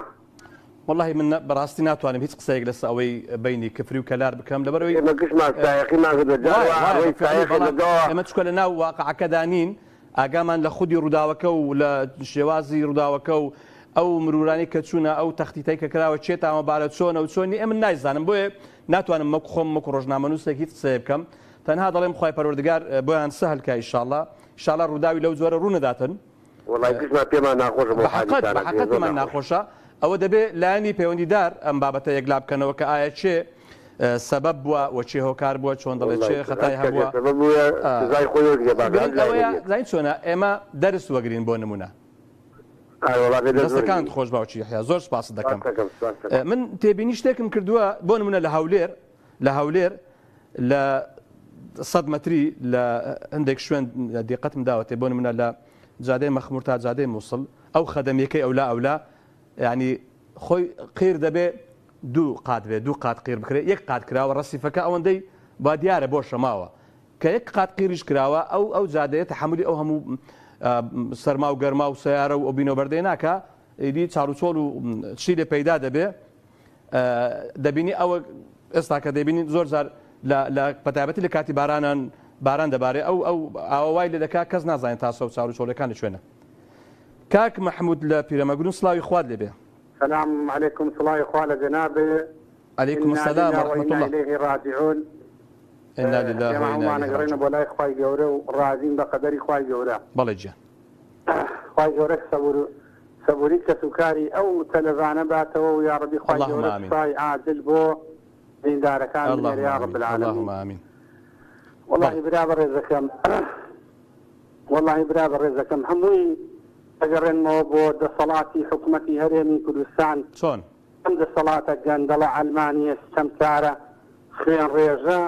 وەڵاهی من بەڕاستی ناتوانم هیچ قسەیەک لەسە ئەوەی بەینی کفری و کەلار بکەم لەبەرئەوەی ئێمە گشتمان سایەقیمان کردوە جار وایە وا وایە ئەڕۆی بە فعلی سایەقێ لە بەڵام دوا ئێمە چونکە لە ناو واقعەکەدا نین ئاگامان لە خودی ڕووداوەکە و لە شێوازی ڕووداوەکە و ئەو مرورانەی کە چوونە ئەو تەختیتەی کە کراوە کێ تاوانبارە چۆنە و چۆن نیە ئێمە نایزانم بۆیە ناتوانم وەک خۆم وەکو ڕۆژنامەنووسێک هیچ قسەیە بکەم تەنها دەڵێم خوای پەروەردگار بۆیان سەهل کا ئیشاڵڵا ئیشاڵڵا ڕووداوی لەو جۆرە ڕوو نەداتن. وەڵای گشتمان پێمان ناخۆشە بەو بەحەقەت حادیسانە بەحەقەت زۆر پێمان ناخۆشە. ناخۆشە ئەوە دەبێ لایەنی پەیوەندیدار ئەم بابەتە یەکلا بکەنەوە کە ئایا کێ سەبەب بووە و کێ هۆکار بووە چۆن دەڵێ وەڵای کێ هەر خەتای کەسێ هەبووە سەبەب بووە سزای خۆی وەرگرێ باشە هەر گرنگ ئەوەیە لایەنێک. زانی چۆنە ئێمە دەرس وەگرین بۆ نمونە. ئای وەڵا بێ دەرس دەستەکانت وەرگرین. خۆش باوکی یەحیا زۆر سوپاست دەکەم. سوپاست دەکەم سوپاست دەکەم. من تێبینی شتێکم کردووە بۆ نمونە لە هەولێر لە هەولێر لە سەد مەتری لە هەندێک شوێن دیقەتم داوەتێ بۆ نمونە لە جادەی مەخمور تا جادەی مووسڵ ئەو خەدەمیەکەی ئەولا ئەولا یعنی خۆی قیر دەبێ دوو قات بێ دوو قات قیر بکرێ یەک قات کراوە ڕەسیفەکە ئەوەندەی با دیارە بۆ شەماوە کە یەک قات قیریش کراوە ئەو ئەو جادەیە تەحەمولی ئەو هەموو سەرما و گەرما و سەیارە و ئەو بینەوبەردەی ناکا ئیدی چاڕوچۆڵ و چی لێ پەیدا دەبێ دەبینی ئەوە ئێستا کە دەبینی زۆر جار لە بەتایبەتی لە کاتی بارانان باران دەبارێ ئەو ئەو ئاوە وای لێ دەکا کەس نازانێت تاسە و چار و چۆڵەکان لە کوێنە کاک مەحمود لە پیرەمەگرون سڵاوی خوات لێ بێ. سلام علیکم سڵاوی خوا لە جەنابێ علیکم انا السلام لله ورحمة وانا الله الیه راجعون انا لله ئێمە وانا هەموومان الیه ئەگەڕێینە راجعون بۆ لای خوای گەورە و ڕازین بە قەدەری خوای گەورە بەڵێ گیان. خوای گەورە سەبور سەبوری کەسوکاری ئەو تەلەڤانە باتەوە و یاڕەبی خوای اللهم گەورە آمین شفای عاجل بۆ بریندارەکان بنێرێ اللهم یا رب آمین العالمین. اللهم آمین وەڵاهی بەڵێ. برا بەڕێزەکەم وەڵاهی برا بەڕێزەکەم هەمووی ئەگەڕێنمەوە بۆ دەسەڵاتی حکومەتی هەرێمی کوردستان چۆن؟ ئەم دەسەڵاتە گەندەڵە عەلمانیە ستەمکارە خوێنڕێژە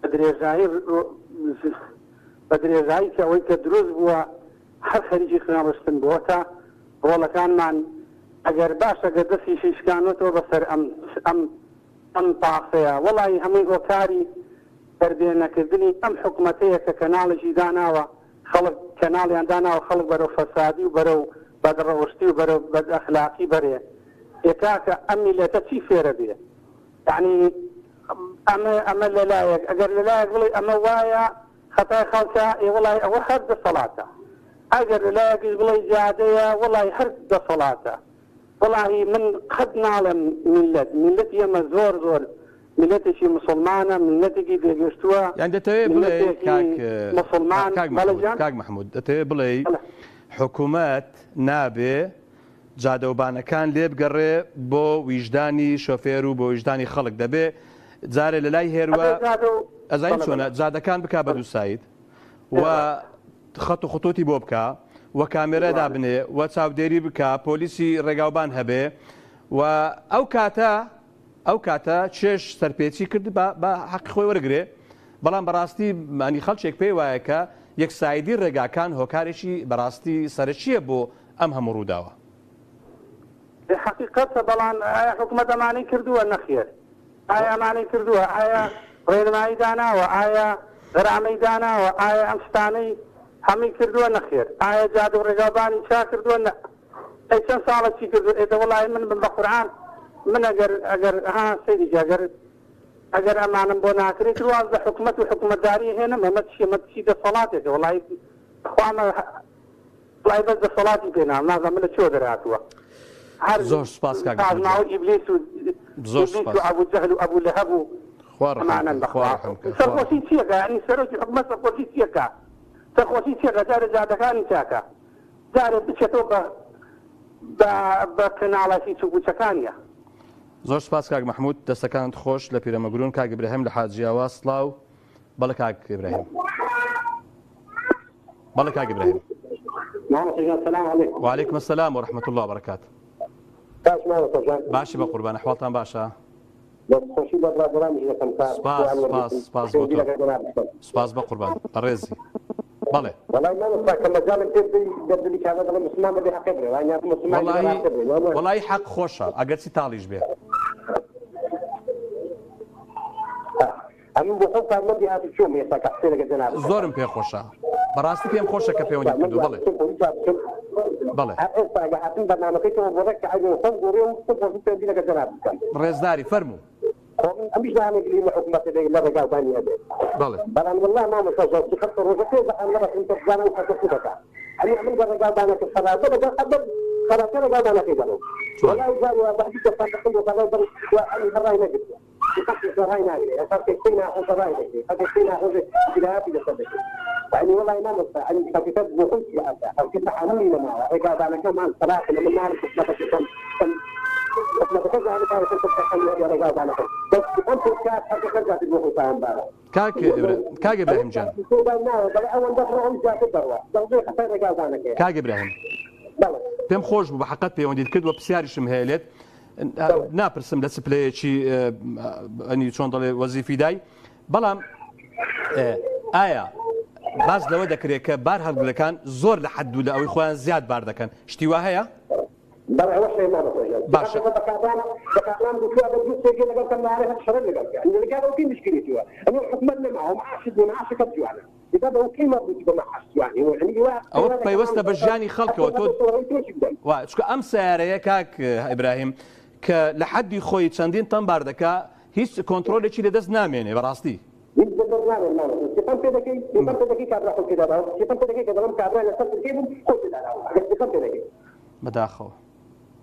بە درێژایی بە درێژایی کە ئەوەی کە دروست بووە هەر خەریکی خوێن ڕشتن بووە تا ڕۆڵەکانمان ئەگەر باشە گەر دەستیشی شکانوەتەوە بەسەر ئەم ئەم ئەم پاسەیە وەڵاهی هەمووی هۆکاری تەربیە نەکردنی ئەم حکومەتەیە کە کەناڵێکی داناوە خەڵک کەناڵیان داناوە خەڵک بەرەو فەسادی و بەرەو بەدڕەوشتی و بەرەو بەد ئەخلاقی بەرێ ئێ کاکە ئەم میلەتە چی فێرە بێ یەعنی ئەمە ئەمە لەلایەک ئەگەر لەلایەک بڵێی ئەمە وایە خەتای خەڵکە ئێ وەڵای ئەوە هەر دەسەڵاتە ئەگەر لەلایەکیش بڵێی جادەیە وەڵای هەر دەسەڵاتە وەڵاهی من قەت ناڵێم میللەت میللەتی ئێمە زۆر زۆر میللەتێکی موسڵمانە میللەتێکی پێگەشتووە یان دەتەوێ بڵێی میللەتێکی کاک موسڵمان کاک بەڵێ مەحمود گیان کاک مەحمود دەتەوێ بڵێی بەڵێ. حکومەت نابێ جادەوبانەکان لێبگەڕێ بۆ ویژدانی شۆفێر و بۆ ویژدانی خەڵک دەبێ جارێ لە لای هێروە ئەبێ جادە و ئەزانی بەڵێ چۆنە بەڵێ جادەکان بکا بە بەڵێ دووساید و خەت و خطوطی بۆ بکا و کامێرا جوانە. دابنێ و چاودێری بکا پۆلیسی ڕێگاوبان هەبێ و ئەو کاتە ئەو کاتە چێژ سەرپێچی کرد با با حەقی خۆی وەرگرێ بەڵام بەڕاستی مانی خەڵکێک پێی وایە کە یەکسایدی ڕێگاکان هۆکارێکی بەڕاستی سەرەکییە بۆ ئەم هەموو ڕووداوە. ئێ حەقیقەتە بەڵام ئایا حکومەت ئەمانەی کردووە؟ نەخێر. ئایا ئەمانەی کردووە؟ ئایا ڕێنمایی داناوە؟ ئایا غەرامەی داناوە؟ ئایا ئەم شتانەی هەمووی کردووە؟ نەخێر. ئایا جادە و ڕێگاوبانی چاک کردووە؟ نە. ئەی چەند ساڵە چی کردووە؟ ئێ دە وەڵاهی من بم بە قورعان من ئەگەر ئەگەر ها سەیری کە ئەگەر. ئەگەر ئەمانەم بۆ ناکرێ تر واز لە حکومەت و حکومەتداری ئەهێنم ئەمە چیە ئەمە چی دەسەڵاتێکە وەڵایی خوا ئەمە وەڵایی بەس دەسەڵاتی پێ ناوم نازانم ئەمە لە کوێوە دەرهاتووە هەر زۆر سوپاس کاک محمود جان پاشماوەی ئیبلیس و زۆر ئیبلیس و سوپاس ئەبو جەهل و ئەبو لەهەب و خوا ڕەحم ئەمانەن کە خوا بەخوا ڕەحم کە خوا سەرخۆشی چیەکە یانی سەرۆکی حکومەت سەرخۆشی چیەکە سەرخۆشی چیەکە جارێ جادەکانی چاکە جارێ بچێتەوە بە بە بە کەناڵە هیچ و پوچەکانیا. زۆر سوپاس کاک مەحمود دەستەکانت خۆش لە پیرەمەگرون کاک ئیبراهیم لە حاجیاوا سڵاو بەڵێ کاک ئیبراهیم بەڵێ کاک ئیبراهیم مامۆستا گیان سلام علیکم. وعلیکم السلام ورحمة الله وبرکاته باش مامۆستا گیان. باشی بە قوربان ئەحواڵتان باشە؟ دەست خۆشی لە برادەرانیش دەکەم کە سپاس خۆیان سپاس وەرگرتن سپاس بۆ پەیوەندی تۆ لەگەڵ جەنابت بکەم. سپاس بە قوربان بەڕێزی بەڵێ. وەڵای مامۆستا کە مەجالم پێ بدەی دەردلی کابرا دەڵێم موسڵمان دەبێ حەقێ برێ وانیا موسڵمان دەبێ وەڵایی ڕاستێ برێ وانیا. وەڵایی حەق خۆشە ئەگەرچی تاڵیش بێ. ئەمن بۆ خۆم کارمەندی هاتوچۆم ئێستا کە قسەی لەگەڵ جەنابت دەکەم. زۆرم پێ خۆشە بەڕاستی پێم خۆشە کە پەیوەندیت کارمەندی کردووە بەڵێ هاتوچۆم پۆلیس هاتوچۆم بەڵێ. هەر ئێستا کە هاتم بەرنامەکەی تۆم بۆ ڕێک کە عەیبە خۆم گۆڕیوە و پێم خۆش بوو پەیوەندی لەگەڵ جەنابت بکەم. ڕێزداری فەرموو. خۆ من ئەمیش نامێ گلەییم لە حکومەتە بێ لە ڕێگاو بانی هەبێ بەڵێ. بەڵام وەڵا مامۆستا ژیان چی خەڵکە ڕۆژە پێ بەخان نەبەخن کە بزانە ئەو خەڵکە چ دەکا ئەنی ئەمن گەر ڕێگاو بانەکە خەرابە لەگەڵ ئەبەد خەرابکە ڕێگاو بانەکەی دەڕۆم جوان. وەڵای جاری وا بەعزی کەسان دەخن بۆ بەڵای بەڕ وا ئەمی هەر ڕای نەگرتووە چی خەڵکێک کە ڕای ناگرێ ئێستا خەڵکێک پێی ناخۆشە ڕای دەگرێ خەڵکێک پێی ناخۆشە ئیجرائاتی لەسەر دەکرێ یعنی وەڵای مامۆستا ئەنی خەڵکەکە بۆ خۆی چی ئاسا خەڵکە تەحەمولی نەماوە ڕێگاوبانەکەمان خەراپن ئەمن ناڵێم حکومەتەکە کەم کەم حکومەتەکە زانێ تا ئێستا کەم تەحەمولی هەبێ ڕێگاوبانەکەن بەس ئەم پۆدکاست خەڵکەکە زیاتر بۆ خۆی تاوانبارە کاک کاک ئیبراهیم جان کاک ئیبراهیم پێم خۆش بوو بە حەقەت پەیوەندیت کرد و پرسیاریشم هەیە لێت ناپرسم لە چ پلەیەکی ئەنی چۆن دەڵێ وەزیفیدای بەڵام ئایا باس لەوە دەکرێت کە بار هەڵگرەکان زۆر لە حەد و لە ئەوەی خۆیان زیاد بار دەکەن شتی وا هەیە؟ بەڵێ ئەوەش هەیە مامۆستا گیان. باشە. بە کابران بە کابران گوتووە ئەگەر دوو سێ گوێ لەگەڵ کەم لارێ هەر شەڕت لەگەڵ بکە. ئەنی لەگەڵ ئەو کەی مشکلی تووە. ئەنی حکومەت نەماوە معاشت نیە معاشەکەت جوانە. ئیدا بە کەی مەربووتی بە معاش جوانی و ئەنی وا ئەوە پەیوەستە بە ژیانی خەڵکەوە تۆ وا چونکە ئەم سەیارەیە کاک ئیبراهیم کە لە حەدی خۆی چەندین تەن بار دەکا هیچ کۆنترۆلێکی لە دەست نامێنێ بەڕاستی. هیچ لە دەست نامێنێ مامۆستا سیقەم پێ دەکەی سیقەم پێ دەکەی کابرا خۆی پێدا داوە سیقەم پێ دەکەی کە دەڵێم کابرا لەسەر ترکەی بوو خۆی پێدا داوە ئەگەر سیقەم پێ دەکەی. بەداخەوە.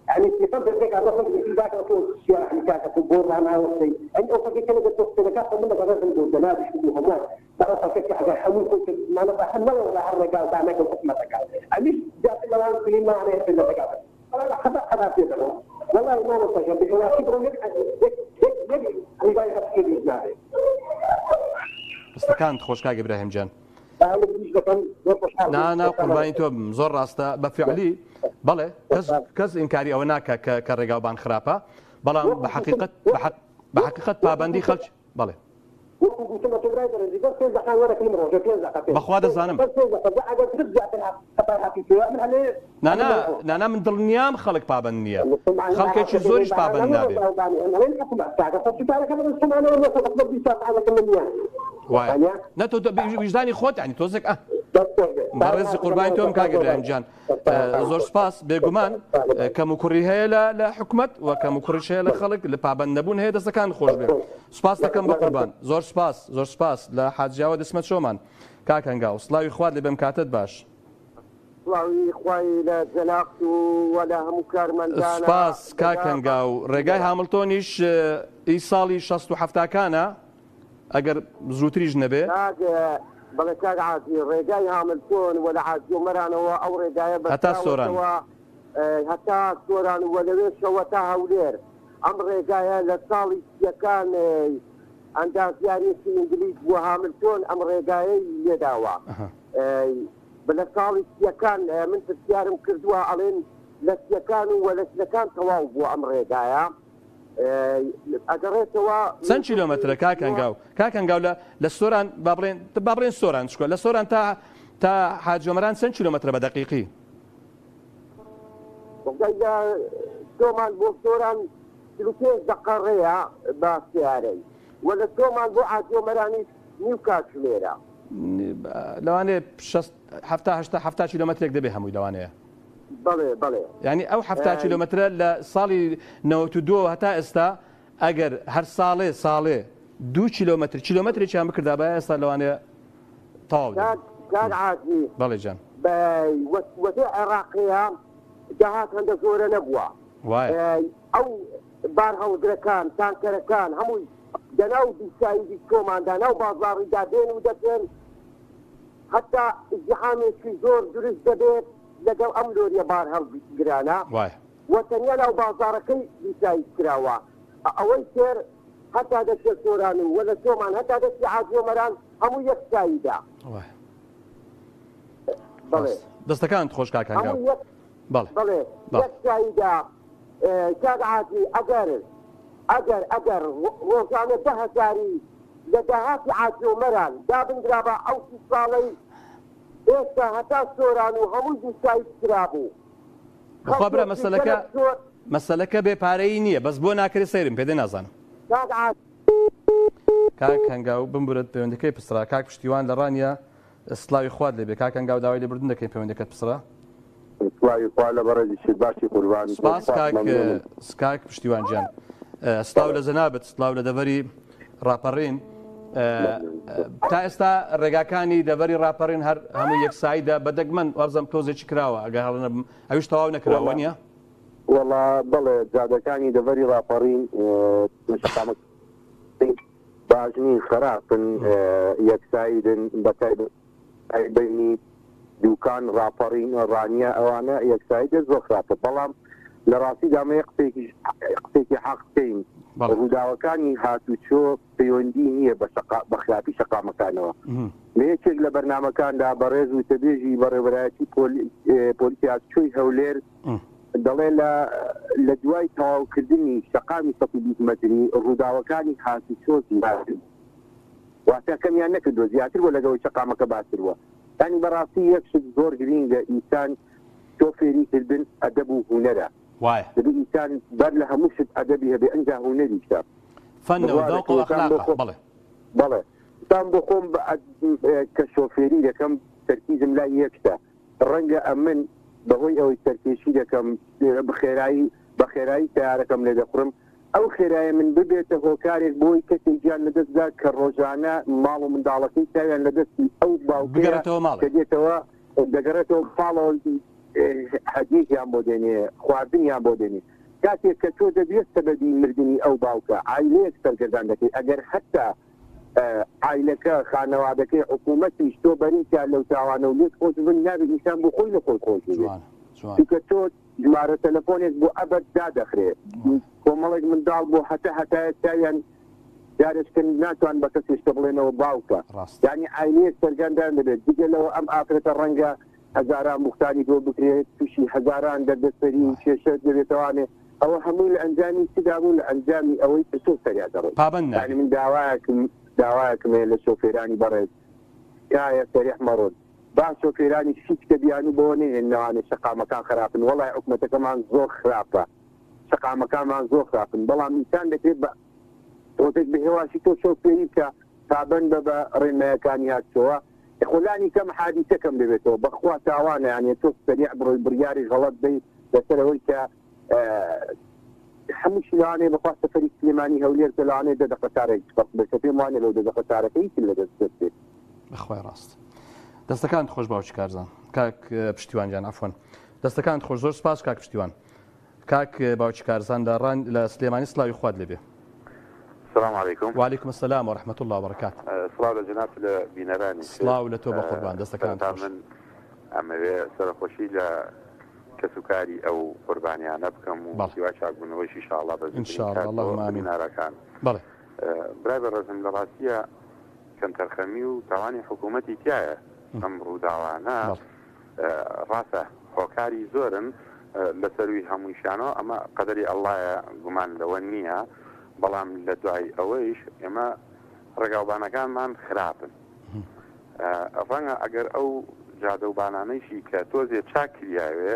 یانی سیقەم پێ بکە کابرا خۆی گوتی کاکە تۆ چیە یانی کاکە تۆ بۆ ڕاناوەستەی ئەنی ئەو خەڵکەی کە لەگەڵ تۆ قسە دەکات خۆ من لەگەڵ ڕێزم بۆ جەنابیشت و بۆ هەمووان بە ئەو خەڵکە کە ئەگەر هەمووی خۆی کە مانە بە هەر نەڵێ وەڵا هەر ڕێگا و دانەکە و حکومەتەکە ئەمیش زیاتر لەوان گریمانەیە هەر لە ڕێگا بەڵام خەتا خەتا پێ دەڕۆم وەڵاهی مامۆستا گیان بە هیواتی بڕۆم یەک یەک یەک یەک ڕووداوی هاتوچۆ دروست نابێ. دەستەکانت خۆش کاک ئیبراهیم گیان. باوەڕ منیش دەکەم زۆر خۆشحاڵ بووم. نا نا قوربانی تۆ بم زۆر ڕاستە بە فعلی بەڵێ کەس کەس ئینکاری ئەوە ناکە کە کە ڕێگاوبان خراپە بەڵام بە حەقیقەت بە حەق بە حەقیقەت پابەندی خەڵک بەڵێ. وەکو گوتم ئەتۆ برای بەڕێزی بەس پێنج دەقە وەرەکە من ڕۆژێ پێنج دەقە پێنج بەخوا دەزانم. بەس پێنج دەقە جا ئەگەر ترس زیاتر هات خەتای هاتی تۆ من هەلێ نا نا نا نا من دڵنیام خەڵک پابەند نییە خەڵکێکی زۆریش پابەند نابێ. وایە نە تۆ ویژدانی خۆت یانی تۆزێک ئە بەڕێزی قوربانی تۆم کاک ئیبراهیم گیان زۆر سپاس بێگومان کەم و کوڕی هەیە لە لە حکومت و کەم و کوڕیش هەیە لە خەڵک لە پابند نەبوون هەیە دەستەکان خۆش بێ سپاس دەکەم بە قوربان زۆر سپاس زۆر سپاس لە حاجیاوە دەچمە چۆمان کاک هەنگاو سڵاوی خوات لێ بێم کاتت باش. سڵاوی خوای لە جەنابت و وە لە هەموو کارمەندانە. سپاس کاک هەنگاو ڕێگای هامڵتۆنیش ئی ساڵی شەست و حەفتاکانە ئەگەر زووتریش نەبێ. کاک بەڵێ کاک عازی ڕێگای هاملتۆن وە لە عازیۆمەرانەوە ئەو ڕێگایە هەتا سۆران. بەستراوەتەوە هەتا سۆران وە لەوێشەوە تا هەولێر ئەم ڕێگایە لە ساڵی سیەکان ئەندازیارێکی ئینگلیز بووە هاملتۆن ئەم ڕێگایەی لێداوە لە ساڵی سیەکان من پرسیارم کردووە ئەڵێن لە سیەکان و وە لە چلەکان تەواو بووە ئەم ڕێگایە ئەگەڕێتەوە چەند کیلۆمەترە کاک هەنگاو؟ کاک هەنگاو لە لە سۆران با بڵێن با بڵێن سۆران چکە لە سۆران تا تا حاجی ئۆمەران چەند کیلۆمەترە بە دەقیقی؟ لە چۆمان بۆ سۆران 45 دەقە ڕێیە بە سیارەی و لە چۆمان بۆ حاجی ئۆمەرانیش نیو کاتژمێرە. لەوانەیە شەست حەفتا هەشتا حەفتا کیلۆمەترێک دەبێ هەمووی لەوانەیە. بەڵێ بەڵێ. یانی ئەو 70 کیلۆمەترە لە ساڵی 92 هەتا ئێستا ئەگەر هەر ساڵێ ساڵێ دوو کیلۆمەتر کیلۆمەترێکیان بکردابایە ئێستا لەوانەیە تەواو دەبوو. کاک کاک عادی بەڵێ گیان. بە وەزعی عێڕاقێیە داهات هەندە زۆرە نەبووە وایە. ئەو بارهەڵگرەکان تانکەرەکان هەمووی دەناو بیسایدی چۆماندا ناو بازاڕیدا دێن و دەچن هەتا ئیزدیحامێکی زۆر دروست دەبێت لەگەڵ ئەم لۆریە بارهەڵگرانە وایە. و تەنیا ناو بازاڕەکەی بیساید کراوە ئەوەی تر هەتا دەچێ سۆران و وە لە چۆمان هەتا دەچی عاجۆمەران هەموو یەک سایدە. وایە. بەڵێ. ڕاست. دەستەکانت خۆش کاک هەنگاو. هەموو یەک بەڵێ. بەڵێ بەڵێ. یەک سایدە کاک عادی ئەگەر ئەگەر ئەگەر ڕۆژانە دە هەزاری لە داهاتی عاجۆمەران دابندرابا ئەو سی ساڵەی ئێستا هەتا سۆران و هەمووی دووساید کرابوو. بەخوا برا مەسەلەکە مەسەلەکە بێ پارەیی نییە بەس بۆ ناکرێ سەیرم پێدێ نازانم. کاک عادل. کاک هەنگاو بمبورە پەیوەندەکەی پسرا کاک پشتیوان لە ڕانیە سڵاوی خوات لێبێ کاک هەنگاو داوای لێبوردن دەکەین پەیوەندەکەت پسرا. سڵاوی خوا لە بەڕێزیشت باشی قوربان سپاس کاک کاک پشتیوان گیان سڵاو لە جەنابت سڵاو لە دەڤەری ڕاپەڕین تا ئێستا ڕێگاکانی دەڤەری ڕاپەڕین هەر هەموو یەکساییدا بە دەگمەن وابزانم تۆزێکی کراوە ئەگەر هەڵە نەبم ئەویش تەواو نەکراوە نییە؟ وەڵا بەڵێ جادەکانی دەڤەری ڕاپەڕین شەقامە باش نین خراپن یەکسایدن بەتایبەت بینی دوکان ڕاپەڕین ڕانیە ئەوانە یەکسایدە زۆر خراپە بەڵام لە ڕاستیدا ئەمە قسەیەکی قسەیەکی حەق بکەین ڕووداوەکانی هاتوچۆ پەیوەندی نییە بە شەقا بە خراپی شەقامەکانەوە لە یەکێک لە بەرنامەکاندا بەڕێز وتەبێژی بەڕێوەبەرایەتی پۆلیسی هاتوچۆی هەولێر دەڵێ لە لە دوای تەواوکردنی شەقامی 120 مەتری ڕووداوەکانی هاتوچۆ زیاتر واتە کەمیان نەکردووە زیاتر بووە لەگەڵی شەقامەکە باشتر بووە یانی بەڕاستی یەک شت زۆر گرینگە ئینسان تۆ فێری کردن ئەدەب و هونەرە وایە. دەبێ ئینسان بەر لە هەموو شت ئەدەبی هەبێ ئنجا هونەریشە. فەنە و بڕوا زەوق و دەکەی ئێستا بۆ ئەخلاقە خۆم بەڵێ. بەڵێ ئێستا بۆ خۆم بە ئەد کە شۆفێری دەکەم تەرکیزم لای یەک شتە ڕەنگە ئەمن بە هۆی ئەوەی سەرکێشی دەکەم بە خێرایی بە خێرایی سەیارەکەم لێ دەخوڕم ئەو خێرایە من ببێتە هۆکارێک بۆی کەسێک گیان لەدەست دا کە ڕۆژانە ماڵ و منداڵەکەی چاویان لەدەستی ئەو باوکەیە بگەڕێتەوە ماڵێ. کە دێتەوە دەگەڕێتەوە ماڵەوە هەدیەیان بۆ دێنێ خواردنیان بۆ دێنێ کاتێک کە تۆ دەبیە سەبەبی مردنی ئەو باوکە عایلەیەک سەرگەردان دەکەی ئەگەر هەتا عایلەکە خانەوادەکەی حکوومەتیش تۆ بەریتە لەو تاوانە و لێت خۆش بن نابێت ئینسان بۆ خۆی لە خۆی خۆش بێت جوانە جوانە. چونکە تۆ ژمارە تەلەفۆنێک بۆ ئەبەد دادەخرێ کۆمەڵێک منداڵ بۆ هەتا هەتایە چاویان جارێکن ناتوان بە کەسێک شتە بڵێنەوە باوکە ڕاست. یانی عایلەیەک سەرگەردان دەبێت جگە لەوە ئەم ئافرەتە ڕەنگە هەزاران بوختانی بۆ بکرێت تووشی هەزاران دەردەسەری و کێشە دەبێتەوانێ ئەوە هەمووی لە ئەنجامی چدا بوو لە ئەنجامی ئەوەی کە تۆ سەریا دەڕۆی پابەند یانی نابی. من داوایەکم داوایەکم هەیە لە شۆفێرانی بەڕێز تکایە سەریع مەڕۆن با شۆفێرانیش هیچ کە بیانوو بەوە نەهێنن لەوانەیە شەقامەکان خراپن وەڵای حکومەتەکەمان زۆر خراپە شەقامەکانمان زۆر خراپن بەڵام ئینسان دەکرێت بە تۆزێک بە هێواشی تۆ شۆفێری بکە پابەند بە بە ڕێنمایەکانی هاتچۆوە خۆ لانی کەم حادیسە کەم دەبێتەوە بەخوا تاوانە یانە تۆ سەریع بڕۆی بڕیاری غەڵەت بەی لەسەر ئەوەی کە هەمووشی لەوانەیە بەخوا سەفەری سلێمانی هەولێر کە لەوانەیە دە دەقە چارێک فەرق بێت کە پێم وانیە لەو دە دەقە چارەکە هیچم لەدەست دەچێت. بەخوای ڕاست دەستەکانت خۆش باوکی کارزان کاک پشتیوان گیان عەفوەن دەستەکانت خۆش زۆر سپاس کاک پشتیوان کاک باوکی کارزان لە ڕان لە سلێمانی سلاوی خوات لێبێ. سلام علیکم. وعلیکم السلام ورحمة الله وبرکاته. سڵاو لە جەنابت لە بینەرانی. سڵاو لە تۆ بەقوربان دەستەکانت سەرەتا خۆش. من ئەمەوێ سەرەخۆشی لە کەسوکاری ئەو قوربانیانە بکەم و بەڵێ. هیوای چاکبوونەوەیش ئیشاڵڵا بە ان زووترین شاء الله کات بۆ اللهم آمین. بریندارەکان. بەڵێ. برای بەڕێزم لە ڕاستییا کەمتەرخەمی و تاوانی حکوومەتی تیایە ئەم ڕووداوانە بەڵێ. ڕاستە هۆکاری زۆرن لە سەرووی هەموویشیانەوە ئەمە قەدەری ئەڵڵایە گومان لەوە نییە بەڵام لە دوای ئەوەیش ئێمە ڕێگاوبانەکانمان خراپن ڕەنگە ئەگەر ئەو جادە و بانانەیشی کە تۆزێ چاک کریاوێ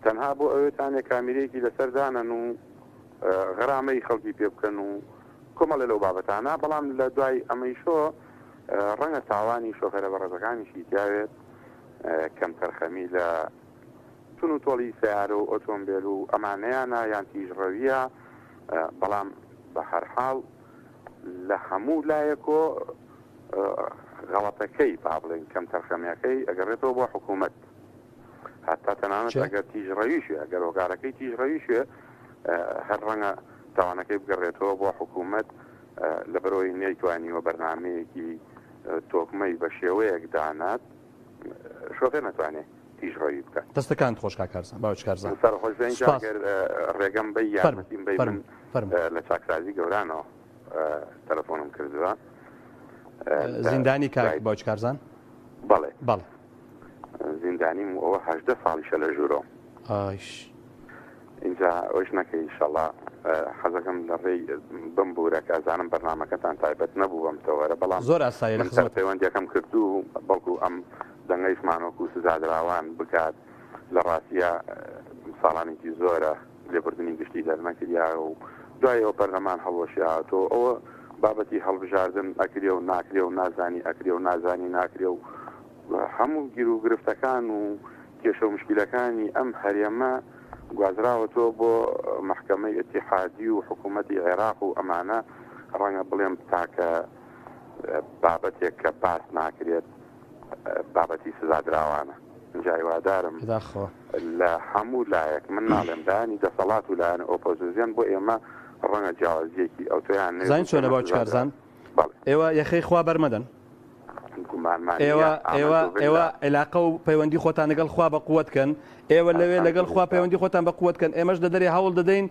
تەنها بۆ ئەوێتانێ کامیرەیەکی لەسەر دانەن و غەرامەی خەڵکی پێ بکەن و کۆمەڵێ لەو بابەتانە بەڵام لە دوای ئەمەیشۆ ڕەنگە تاوانی شۆفێرە بەڕێزەکانیشی تیاوێت کەمتەرخەمی لە تون و تۆڵی سەیارە و ئۆتۆمبێل و ئەمانەیانە یان تیژڕەویە بەڵام بە هەرحاڵ. لە هەموو لایەکۆ غەڵەتەکەی با بڵێین کەمتەرخەمیەکەی ئەگەڕێتەوە بۆ حکوومەت هەتا تەنانەت ئەگەر تیژڕەویش بێ ئەگەر هۆکارەکەی تیژڕەویش بێ هەر ڕەنگە تاوانەکەی بگەڕێتەوە بۆ حکوومەت لەبەرئەوەی نەیتوانیوە بەرنامەیەکی تۆکمەی بە شێوەیەک دانات شۆفێر نەتوانێ تیژڕەوی بکات. دەستەکانت خۆش کاک کارزان باوەش کارزان سەرخۆش بێ ئینجا سوپاس. گەر ڕێگەم بەی فەرموو یارمەتیم بەی من فەرموو فەرموو. لە چاکسازی گەورانەوە تەلەفۆنم کردووە لە زیندانی کاک دوای باوچ کارزان؟ بەڵێ بەڵێ. زیندانیم و ئەوە 18 ساڵیشە لە ژوورۆم. ئایش. ئینجا ئەوەیش نەکەی ئیشەڵا حەزەکەم لە ڕێی بمبورە کە ئەزانم بەرنامەکەتان تایبەت نەبوو بەم تەوەرە بەڵام زۆر ئاساییە لە من خزمەتم. پەیوەندیەکەم کردوو بەڵکو ئەم دەنگەیشمان وەکو سزادراوان بگات لە ڕاستیا ساڵانێکی زۆرە لێبوردنی گشتی دەرنەکریا و دوای ئەوە پەرلەمان هەڵوەشیاوەتەوە ئەوە بابەتی هەڵبژاردن ئەکرێ و ناکرێ و نازانی ئەکرێ و نازانی ناکرێ و هەموو گیروگرفتەکان و کێشە و مشکیلەکانی ئەم هەرێمە گوازراوەتەوە بۆ مەحکەمەی ئیتیحادی و حکوومەتی عێراق و ئەمانە ڕەنگە بڵێم تاکە بابەتێک کە باس ناکرێت بابەتی سزادراوانە ئینجا هیوادارم بەداخەوە. لە هەموو لایەک من ناڵێم لایەنی دەسەڵات و لایەن ئۆپۆزیزیۆن بۆ ئێمە ڕەنگە جیاوازییەکی ئەوتۆیان نەبێت زانی و چۆنە ئێمە باوکی سزادرا کارزان بەڵێ. ئێوە یەخەی خوا بەرمەدەن. گومانمان نییە ئێوە ئێوە ئامنت ئێوە باللە. عیلاقە و پەیوەندی خۆتان لەگەڵ خوا بە قوت کەن ئێوە لەوێ لەگەڵ خوا الحمدللە. پەیوەندی خۆتان بە قوت کەن ئێمەش لە دەرێ هەوڵ دەدەین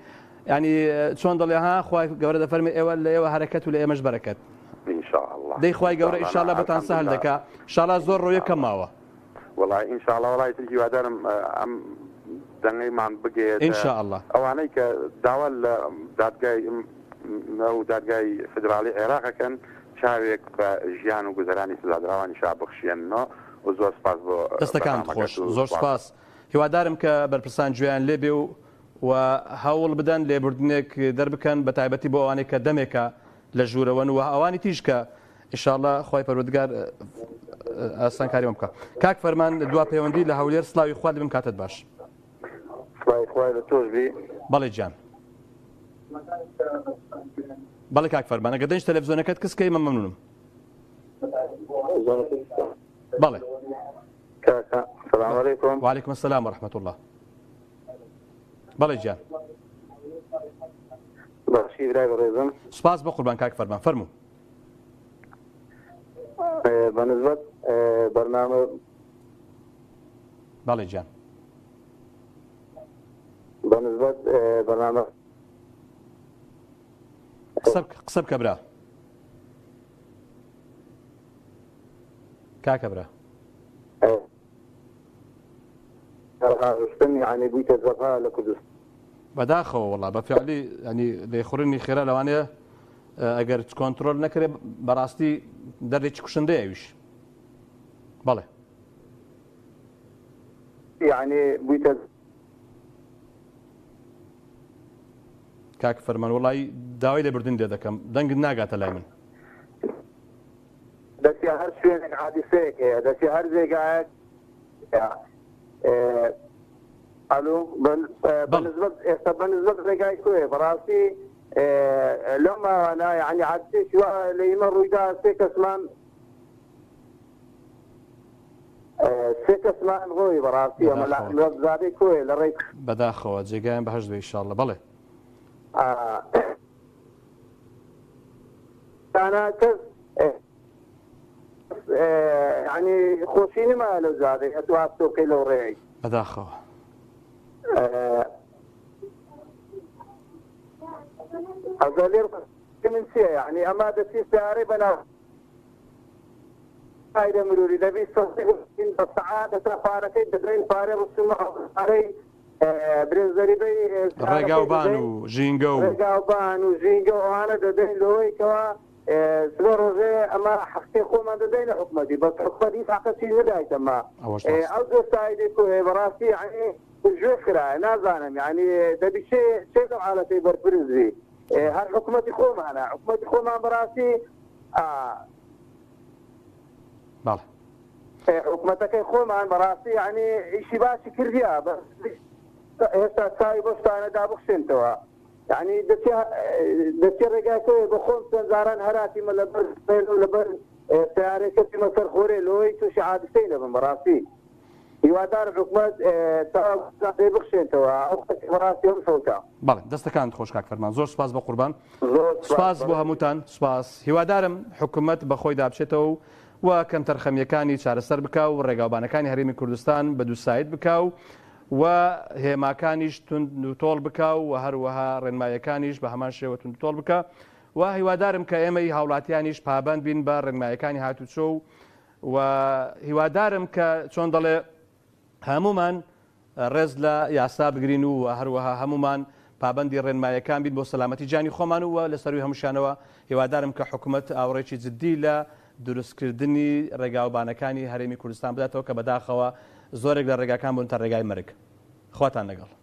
یانی چۆن دەڵێ ها خوای گەورە دەفەرمێ ئێوە لە ئێوە هەرەکەت و لە ئێمەش بەرەکەت. ان شاء اللە دەی خوای ان گەورە شاء اللە ئیشاڵا نا بۆتان سەهل الحمدللە دەکا شاڵا زۆر ان ڕۆیە شاء کەم اللە ماوە. وەڵا ان شاء اللە وەڵا ئیتر هیوادارم ئەم دەنگەیمان ان بگەیەتە شاء اللە. ئەوانەی کە داوا لە دادگای ئەو دادگای فیدراڵی عێراق ئەکەن چاوێک بە ژیان و گوزەرانی سزادراوانی شا بخشێننۆ و زۆر سپاس بۆ دەستەکانت خۆش بەرنامەکەت و زۆر سپاس. سپاس هیوادارم کە بەرپرسان گوێیان لێ بێ و و هەوڵ بدەن لێبوردنێک دەربکەن بە تایبەتی بۆ ئەوانەی کە دەمێکە لە ژوورەوەن و ئەوانی تیش کە ئیشاڵا خوای پەروەردگار ئاسانکاری بکە کاک فەرمان دوا پەیوەندی لە هەولێر سلاوی خوات بم کاتت باش سڵاوی خوای لە تۆش بی. بەڵێ گیان. بەڵێ کاک فەرمان ئەگەر دەنج تەلەڤزیۆنەکەت کز کەی من مەمنونم. بەڵێ. کاکە سلام علیکم. وعلیکم السلام ورحمة الله. بەڵێ گیان. باشی برای بەڕێزم. سپاس بۆ قوربان کاک فەرمان فەرموو. بە نسبەت بەرنامە بەڵێ گیان. بە نسبەت بەرنامە قسە بکە قسە بکە برا کاکە برا. هەرهاڕشتن یانی بوویتە جەبهە لە کوردستان. بەداخەوە وەڵا بە فعلی ینی لێخوڕینی خێرا لەوانەیە ئەگەر کۆنترۆل نەکرێ بەڕاستی دەردێکی کوشندەیە ئەویش بەڵێ. یانی بوویتە. کاک فەرمان وەڵی داوای لێبوردن لێ دەکەم دەنگت ناگاتە لای من. دەچیە هەر شوێنێک حادیسەیەک هەیە دەچیە هەر جێگایەک ئەلو بەنسبەت ئێستا بەنسبەت ڕێگای کۆیە بەڕاستی لەو ماوانە یعنی حادیسەیەکی وا لە ئیمە ڕوویدا سێ کەسمان سێ کەسمان ڕۆی بەڕاستی ئەمە لە زادەی کۆیە لە ڕێی بەداخەوە جێگایان بەهەشت بێ ئیشاڵڵە بەڵێ. تانا کەس یعنی خۆشی نما لەو زادەی ئەتو هاتۆ بکەی لەو ڕێی. بەداخەوە. ئەزا لێر من چییە یعنی ئەما دەچی سیارەی بەناو قایدە مروری دەبی سەسی بە سەعات هەتا پارەکەی دەدەین پارەی ڕسوم پارەی برێ زەریبەی ڕێگاوبان و ژینگە و ڕێگاوبان و ژینگە و ئەوانە دەدەین لەوەی کەوا سبە ڕۆژێ ئەمە حەقی خۆمان دەدەینە حکومەتی بەس حکومەت هیچ حەقەشی نەدایتەمە ئەو دۆستایدەی کۆهێ بەڕاستی یعنی گوێ خرایە نازانم یعنی دەبی چێ چێ لەو حالەتەی بەرپرس بی هەر حکومەتی خۆمانە حکومەتی خۆمان بەڕاستی بەڵێ. حکومەتەکەی خۆمان بەڕاستی یعنی ئیشی باشی کردیا بەس هێشتا چاوی بەو شتانە دابخشێنتەوە. یانی دەچێ دەچێ ڕێگاکەوێ بە خۆم چەند جاران هەراتیمە لەبەر و لەبەر سەیارەی کەچمە سەر خۆرێ لۆی تووشی عادسەی نەبم بەڕاستی هیوادارم حکومەت تاوا بخشێنتەوە ئەو خەڵکی بەڕاستی ئەم فەوتا. بەڵێ دەستەکانت خۆش کاک فەرمان زۆر سوپاس بەقوربان زۆر سوپاس بۆ هەمووتان سوپاس هیوادارم حکومەت بەخۆیدا بچێتەوە و و کەمتەرخەمییەکانی چارەسەر بکا و ڕێگاوبانەکانی هەرێمی کوردستان بە دووساید بکا و و هێماکانیش توند و تۆڵ بکا و هەروەها ڕێنماییەکانیش بە هەمان شێوە توند و تۆڵ بکا و هیوادارم کە ئێمەی هاوڵاتیانیش پابەند بین بە ڕێنماییەکانی هاتوچۆ و و هیوادارم کە چۆن دەڵێ هەموومان ڕێز لە یاسا بگرین و هەروەها هەموومان پابەندی ڕێنمایەکان بین بۆ سەلامەتی گیانی خۆمان و لە سەرووی هەمووشیانەوە هیوادارم کە حکومەت ئاوڕێکی جددی لە دروستکردنی ڕێگاوبانەکانی هەرێمی کوردستان بداتەوە کە بەداخەوە زۆرێک لە ڕێگاکان بوونتە ڕێگای مەرگ. خواتان لەگەڵ.